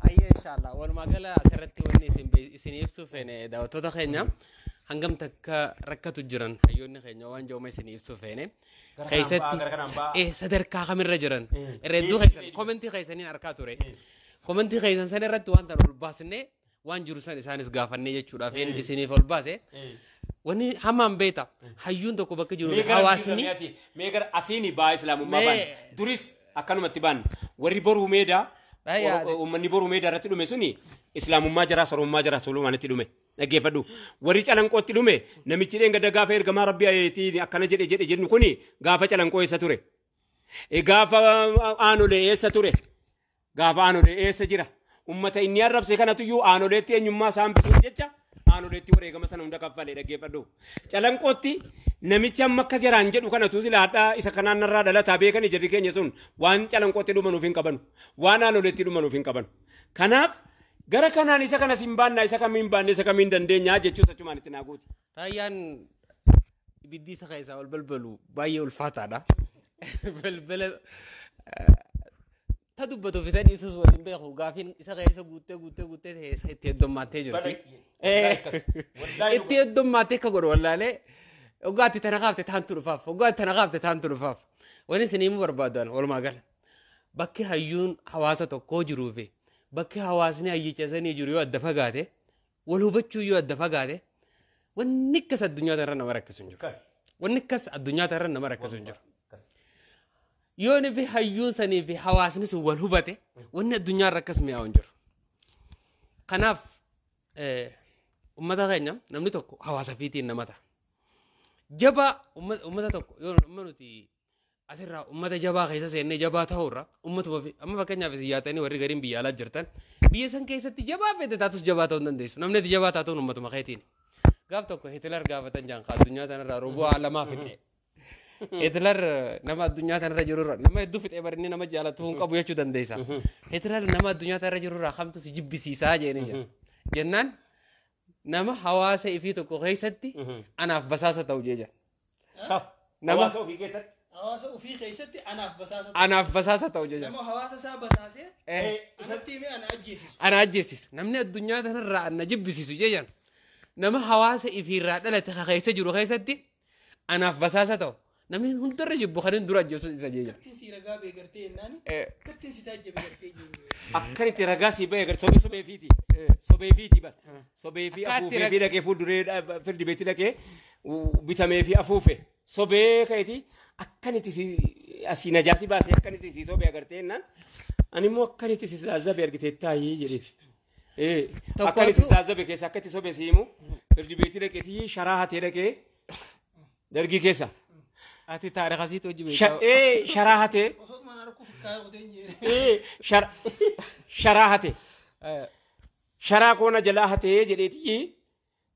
Ayyee inshallah walumaa gala asirratti wanni isin ibsuuf feene daawwattoota keenya hangam takka rakkatu jiran hayyoonni keenya waan jedhamu isin ibsuuf feene. Keessatti sadarkaa kamirra jiran irra hedduu keessan komentii keessaniin argaa ture. Komentii keessan san irratti waan tan ol baasnee waan jiru san isaanis gaafannee jechuudhaaf isiniif ol baase. Wanni hamaan beeta hayyuun tokko bakka jiru hawaasni. Mee gara asiin ba'aa islaamummaa baane duris akkanumatti baanne warri boruu meedaa uummanni boruu meedaa irratti dhume suni islaamummaa jaraa soromummaa jaraa solumaanitti dhume. Dhaggeeffadhu warri calanqootti dhume namichi dheengadda gaafa ergamaa rabbii ayeetii akkana jedhe jedhe jennu kuni gaafa calanqoo eessa ture? Gaafa aanolee eessa ture? Gaafa aanolee eessa jira? Uummata inni arrabse kanatuyyuu aanoleetti eenyummaa isaa hambisuuf jecha aanoleetti wareegama sana hunda kaffalee dhaggeeffadhu. Calanqootti namichi amma akka jaraan jedhu kanatu sila hadhaa isa kanaan narraa dhalataa beekani jarri keenya sun waan calanqootti dhumanuuf hin qabanu waan aanoleetti dhumanuuf hin qabanu. Kanaaf gara kanaan isa kanas hin baanna isa kamiin baanne isa kamiin dandeenya jechuus achumaan itti naa guuti. Raayyaan ibiddi isa keessaa ol balbalu baay'ee ulfaataadha. Balbala ta dubbatu fitan isus waliin beeku gaafiin isa keessa guuttee guuttee guuttee ta'e itti heddummattee jirti. Itti heddummattee akka godhu wallaalee waggaatti tana kaafte taantu dhufaaf waggaatti tana kaafte taantu dhufaaf. Wanni isin himuu barbaadan walumaa gala. Bakki hayyuun hawaasa tokkoo jiruu fi bakki hawaasni hayyicha sanii jiru yoo adda fagaate wal hubachuu yoo adda fagaate wanni akkas addunyaa irra nama rakkisu hin jiru. Wanni akkas addunyaa irra nama rakkisu hin jiru. Yoo inni fi hayyuun sanii fi hawaasni sun wal hubate wanni addunyaa irra akkas mi'aawu hin jiru. Kanaaf uummata keenya namni tokko hawaasa fiitiin nama ta'a. Jabaa uummata tokko yoo nuti asirraa uummata jabaa keessa seennee jabaa ta'uurra uummatuma amma fakkeenyaaf isin yaatanii warri gariin biyya alaa jirtan biyya san keessatti jabaa fedhe taatus jabaa ta'uu hin dandeessu. Namni ati jabaa taatuun uummatuma keetiin. Gaaf tokko Hitler gaafatan jaanqaa addunyaa tanarraa rubuu lamaa fixe. Hitler nama addunyaa tanarra jirurra nama hedduu fixee barinni nama jaalatu hin qabu jechuu dandeessa. Hitler nama addunyaa tanarra jirurraa kamtu si jibbisiisaa jedhanii jira. Jennaan nama hawaasa ifii tokko keessatti anaaf basaasa ta'u jee jira. Nama hawaasa ofii keessatti. Hawaasa ofii keessatti anaaf basaasa ta'u. Anaaf basaasa ta'u jee jira. Nama hawaasa isaa basaasee isatti himee ana ajjeesisu. Ana ajjeesisu. Namni addunyaa tanarraa ana jibbisiisu jee jira. Nama hawaasa ifiirraa dhalate keessa jiru keessatti anaaf basaasa ta'u. Namni hundarra jibbu kan hin dura ajjeesu isa jee jira. Kattiin si ragaa beegartee jennaani. Kattiin si taajjabe gartee jennu. Akkan itti ragaa si ba'e gartee sobee fiiti. Sobee fiiti bara. Sobee fi afuufee fi dhaqee fuulduree firdi beetti dhaqee bitamee fi afuufe. Sobee ka'eeti akkan itti asii najaasi baasee akkan itti si sobee agartee jennaan. Ani immoo akkanitti si zaazzabe argitee taayii jedheef. Tokkotu- Akkanitti si zaazzabe keessa akkatti sobe si himu firdi beetii dhaqeetii sharaa hatee dhaqee dargii keessa. Ati taarika asiitti hojii beekaa. Sharaa hatee. Sharaa hatee. Sharaa koona jalaa hatee jedheetii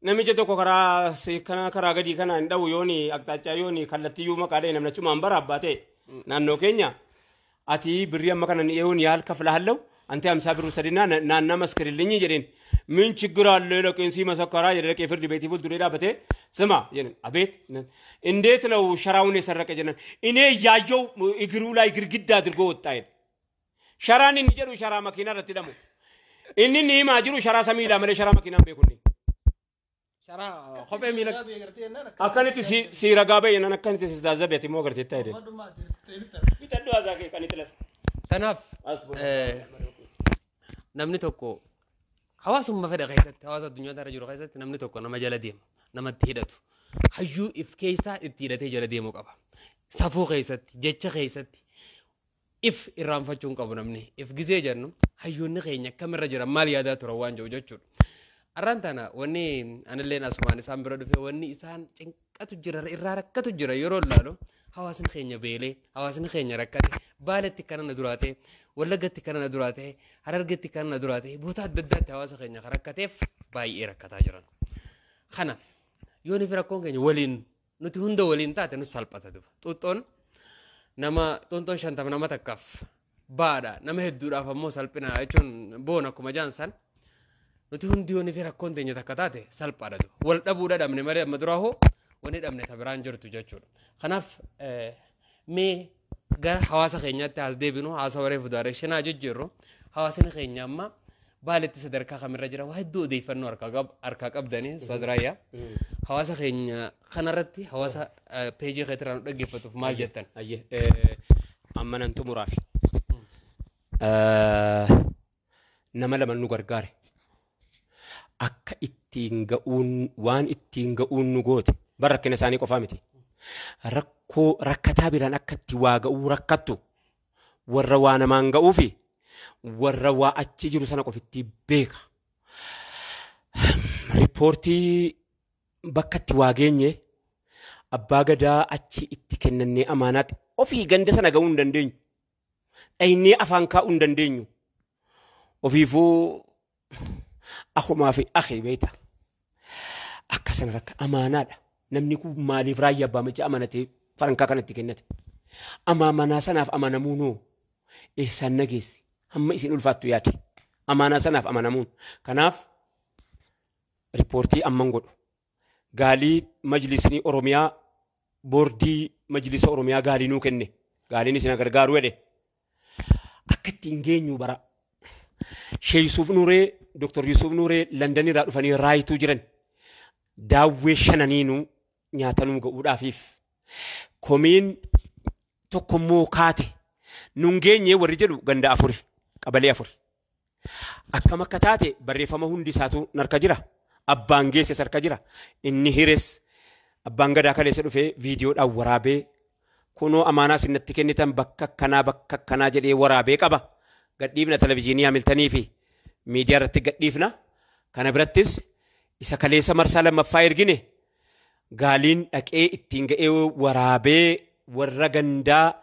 namicha tokko karaa kana karaa gadii kana hin dhawu yooni aqxaachaa yooni kallattiyyuu maqaa dha'e namni achumaan bara abbaa ta'e naannoo keenya ati birrii amma kana yoon yaal kaflahalለው አንተ 50 ብር ውሰድና ናና መስክርልኝ jedheen ምን ችግር አለ ለቄንሲ መሰከራ jedhe dhaqee ፍርድ ቤት fuulduree dhaabbatee ስማ jedhan አቤት እንዴት ነው ሸራውን የሰረቀ jedhan እኔ እያየው እግሩ ላይ ግድግዳ አድርጎ ወጣ jedhe sharaan inni jedhu sharaa makiinaa irratti hidhamu inni inni himaa jiru sharaa samiidha malee sharaa makiinaa hin beeku inni. Sharaa kophee miila. Akkanitti si ragaa ba'e nan akkanitti si taazzabe ati immoo agartee taa'e. Bitadhu haasaa kee kan itti lafa. Tanaaf namni tokko hawaasummaa fedha keessatti hawaasa addunyaa irra jiru keessatti namni tokko nama jala deema namatti hidhatu hayyuu if keessaa itti hidhatee jala deemuu qaba. Safuu keessatti jecha keessatti if irraanfachuu hin qabu namni if gizee jennu hayyoonni keenya akkamirra jiran maal yaadaa turan waan jiru jechuudha. Arraan tana wanni anilleen asumaan isaan bira dhufe wanni isaan cinqatu jira irraa rakkatu jira yeroo ilaalu hawaasni keenya beelee hawaasni keenya rakkate baaletti kana na duraa ta'e wallaggatti kana na duraa ta'e harargetti kana na duraa ta'e boota adda addaatti hawaasa keenya kan rakkateef baay'ee rakkataa jiran. Kana yoo nufi rakkoon keenya waliin nuti hunda waliin taate nus salphata duba. Xuuxxoon nama xuuxxoon 50 nama takkaaf baadha nama hedduudhaaf ammoo salphina jechuun boona akkuma jaansan nuti hundi yoo nufi rakkoon teenya takka taate salphaadha duba. Wal dhabuudha dhabne malee amma duraa hoo wanni dhabne ta biraan jirtu jechuudha. Kanaaf mee gara hawaasa keenyaatti as deebinu haasa waree directionaa jijjiirru hawaasni keenya amma baaletti sadarkaa kamirra jira waa hedduu odeeffannoo harkaa qabdanii Ustaaz Raayyaa. Hawaasa keenya kanarratti hawaasa peejii keetirraa nu dhaggeeffatuuf maal jettan? Amma nan xumuraafi. Nama lama nu gargaare. Akka ittiin ga'uun waan ittiin ga'uun nu goote bara rakkina isaanii qofaa miti. Rakkoo rakkataa biraan akka itti waa ga'uu rakkattu warra waa namaan ga'uu fi warra waa achi jiru sana qofitti beeka. Riippoortii bakka itti waa geenye abbaa gadaa achi itti kennannee amaanaatti ofii ganda sana ga'uu hin dandeenyu. Dhaynee afaan kaa'uu hin dandeenyu. Ofiifuu akumaa fi akhi beekta. Akka sana rakka amaanaadha. Namni kun maaliif raayyaa abbaa machaa amanatee farankaa kanatti kennate? Amaanaa sanaaf amanamuunoo eessaan nageessi? Hamma isin ulfaattu yaade. Amaanaa sanaaf amanamuun. Kanaaf riippoortii amman godhu. Gaalii majlisni Oromiyaa boordii majlisa Oromiyaa gaalii nuu kenne. Gaaliin isin gargaaru jedhe. Akka ittiin geenyu bara. Sheekh Yuusuf Nuuree, Dr. Yuusuf Nuuree London irraa dhufanii raayituu jiran. Daawwee shananiinuu nyaatanuu ga'uudhaafiif. Komiin tokkommoo kaate. Nun geenye warri jedhu ganda 4 qabalee 4. Akkam akka taate barreeffama hundi isaatu narka jira. Abbaan geesses harka jira. Inni hires abbaan gadaa kaleessa dhufee viidiyoodhaan waraabee kunoo amaanaa isin natti kennitan bakka akkanaa bakka akkanaa jedhee waraabee qaba. Gadhiifna televizyiinii Hamiltanii fi miidiyaa irratti gadhiifna. Kana birattis isa kaleessa marsaa lammaffaa ergine gaaliin dhaqee ittiin ga'ee waraabee warra gandaa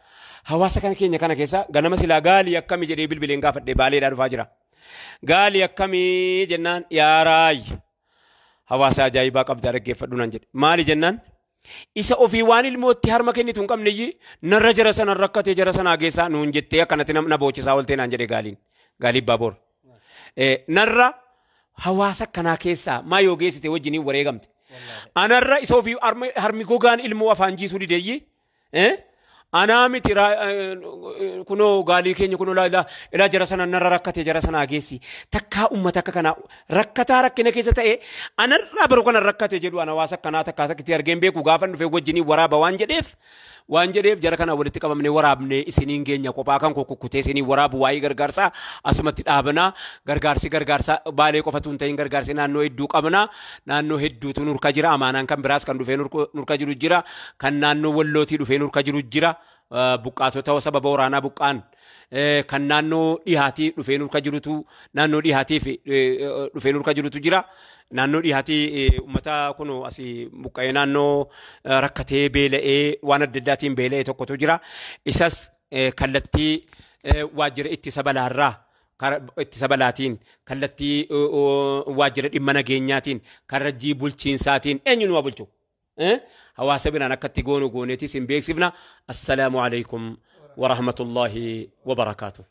hawaasa kana keenya kana keessa ganama silaa gaalii akkamii jedhee bilbileen gaafadhee baaleedhaa dhufaa jira. Gaalii akkamii jennaan yaa raayya hawaasa ajaa'ibaa qabdaa dhaggeeffadhu naan jedhe. Maali jennaan isa ofii waan ilmootti harma kennitu hin qabne narra jara sana rakkatee jara sanaa geessaa nuun jettee akkanatti na boochisaa ooltee naan jedhe gaaliin gaalii baaboor. Narra hawaasa kanaa keessaa maa yoo geessite wajjiniin wareegamte. Anarra isa ofii harmi gogaan ilmoo afaan jiisuu dideeyyi. Anaa miti kunoo gaalii keenya kunoo ilaa jara sana narra rakkate jara sanaa geessi. Takkaa uummata akka kanaa rakkataa rakkina keessa ta'e anarraa baruu kana rakkate jedhu ana hawaasa akkanaa takkaa takkitti argeen beeku gaafa dhufee wajjiniin waraaba waan jedheef jara kana walitti qabamnee waraabnee isiniin geenya kophaa kan kukkutee isiniin waraabu waa'ee gargaarsaa asumatti dhaabanaa gargaarsi gargaarsaa baalee qofatu hin ta'in gargaarsi naannoo hedduu qabnaa naannoo hedduutu nurka jira amaanaan kan biraas kan dhufee nurka jiru jira kan naannoo wallootii dhufee nurka jiru jira. Buqqaatota sababa waraanaa buqqaan Kan naannoo dhihaatii dhufee nurka jirutu, naannoo dhihaatii fi dhufee nurka jirutu jira. Naannoo dhihaatii uummata kun asii buqqa'ee naannoo rakkatee beela'ee waan adda addaatiin beela'ee tokkotu jira. Isas kallattii waajjira ittisa balaarraa, ittisa balaatiin, kallattii waajjira dhimma nageenyaatiin, karrajjii bulchiinsaatiin, eenyu nu bulchu, hawaasa biraan akka itti goonu gooneetis hin beeksifna. Assalaamu alaikum wa rahmatullahi wa barakaatuh.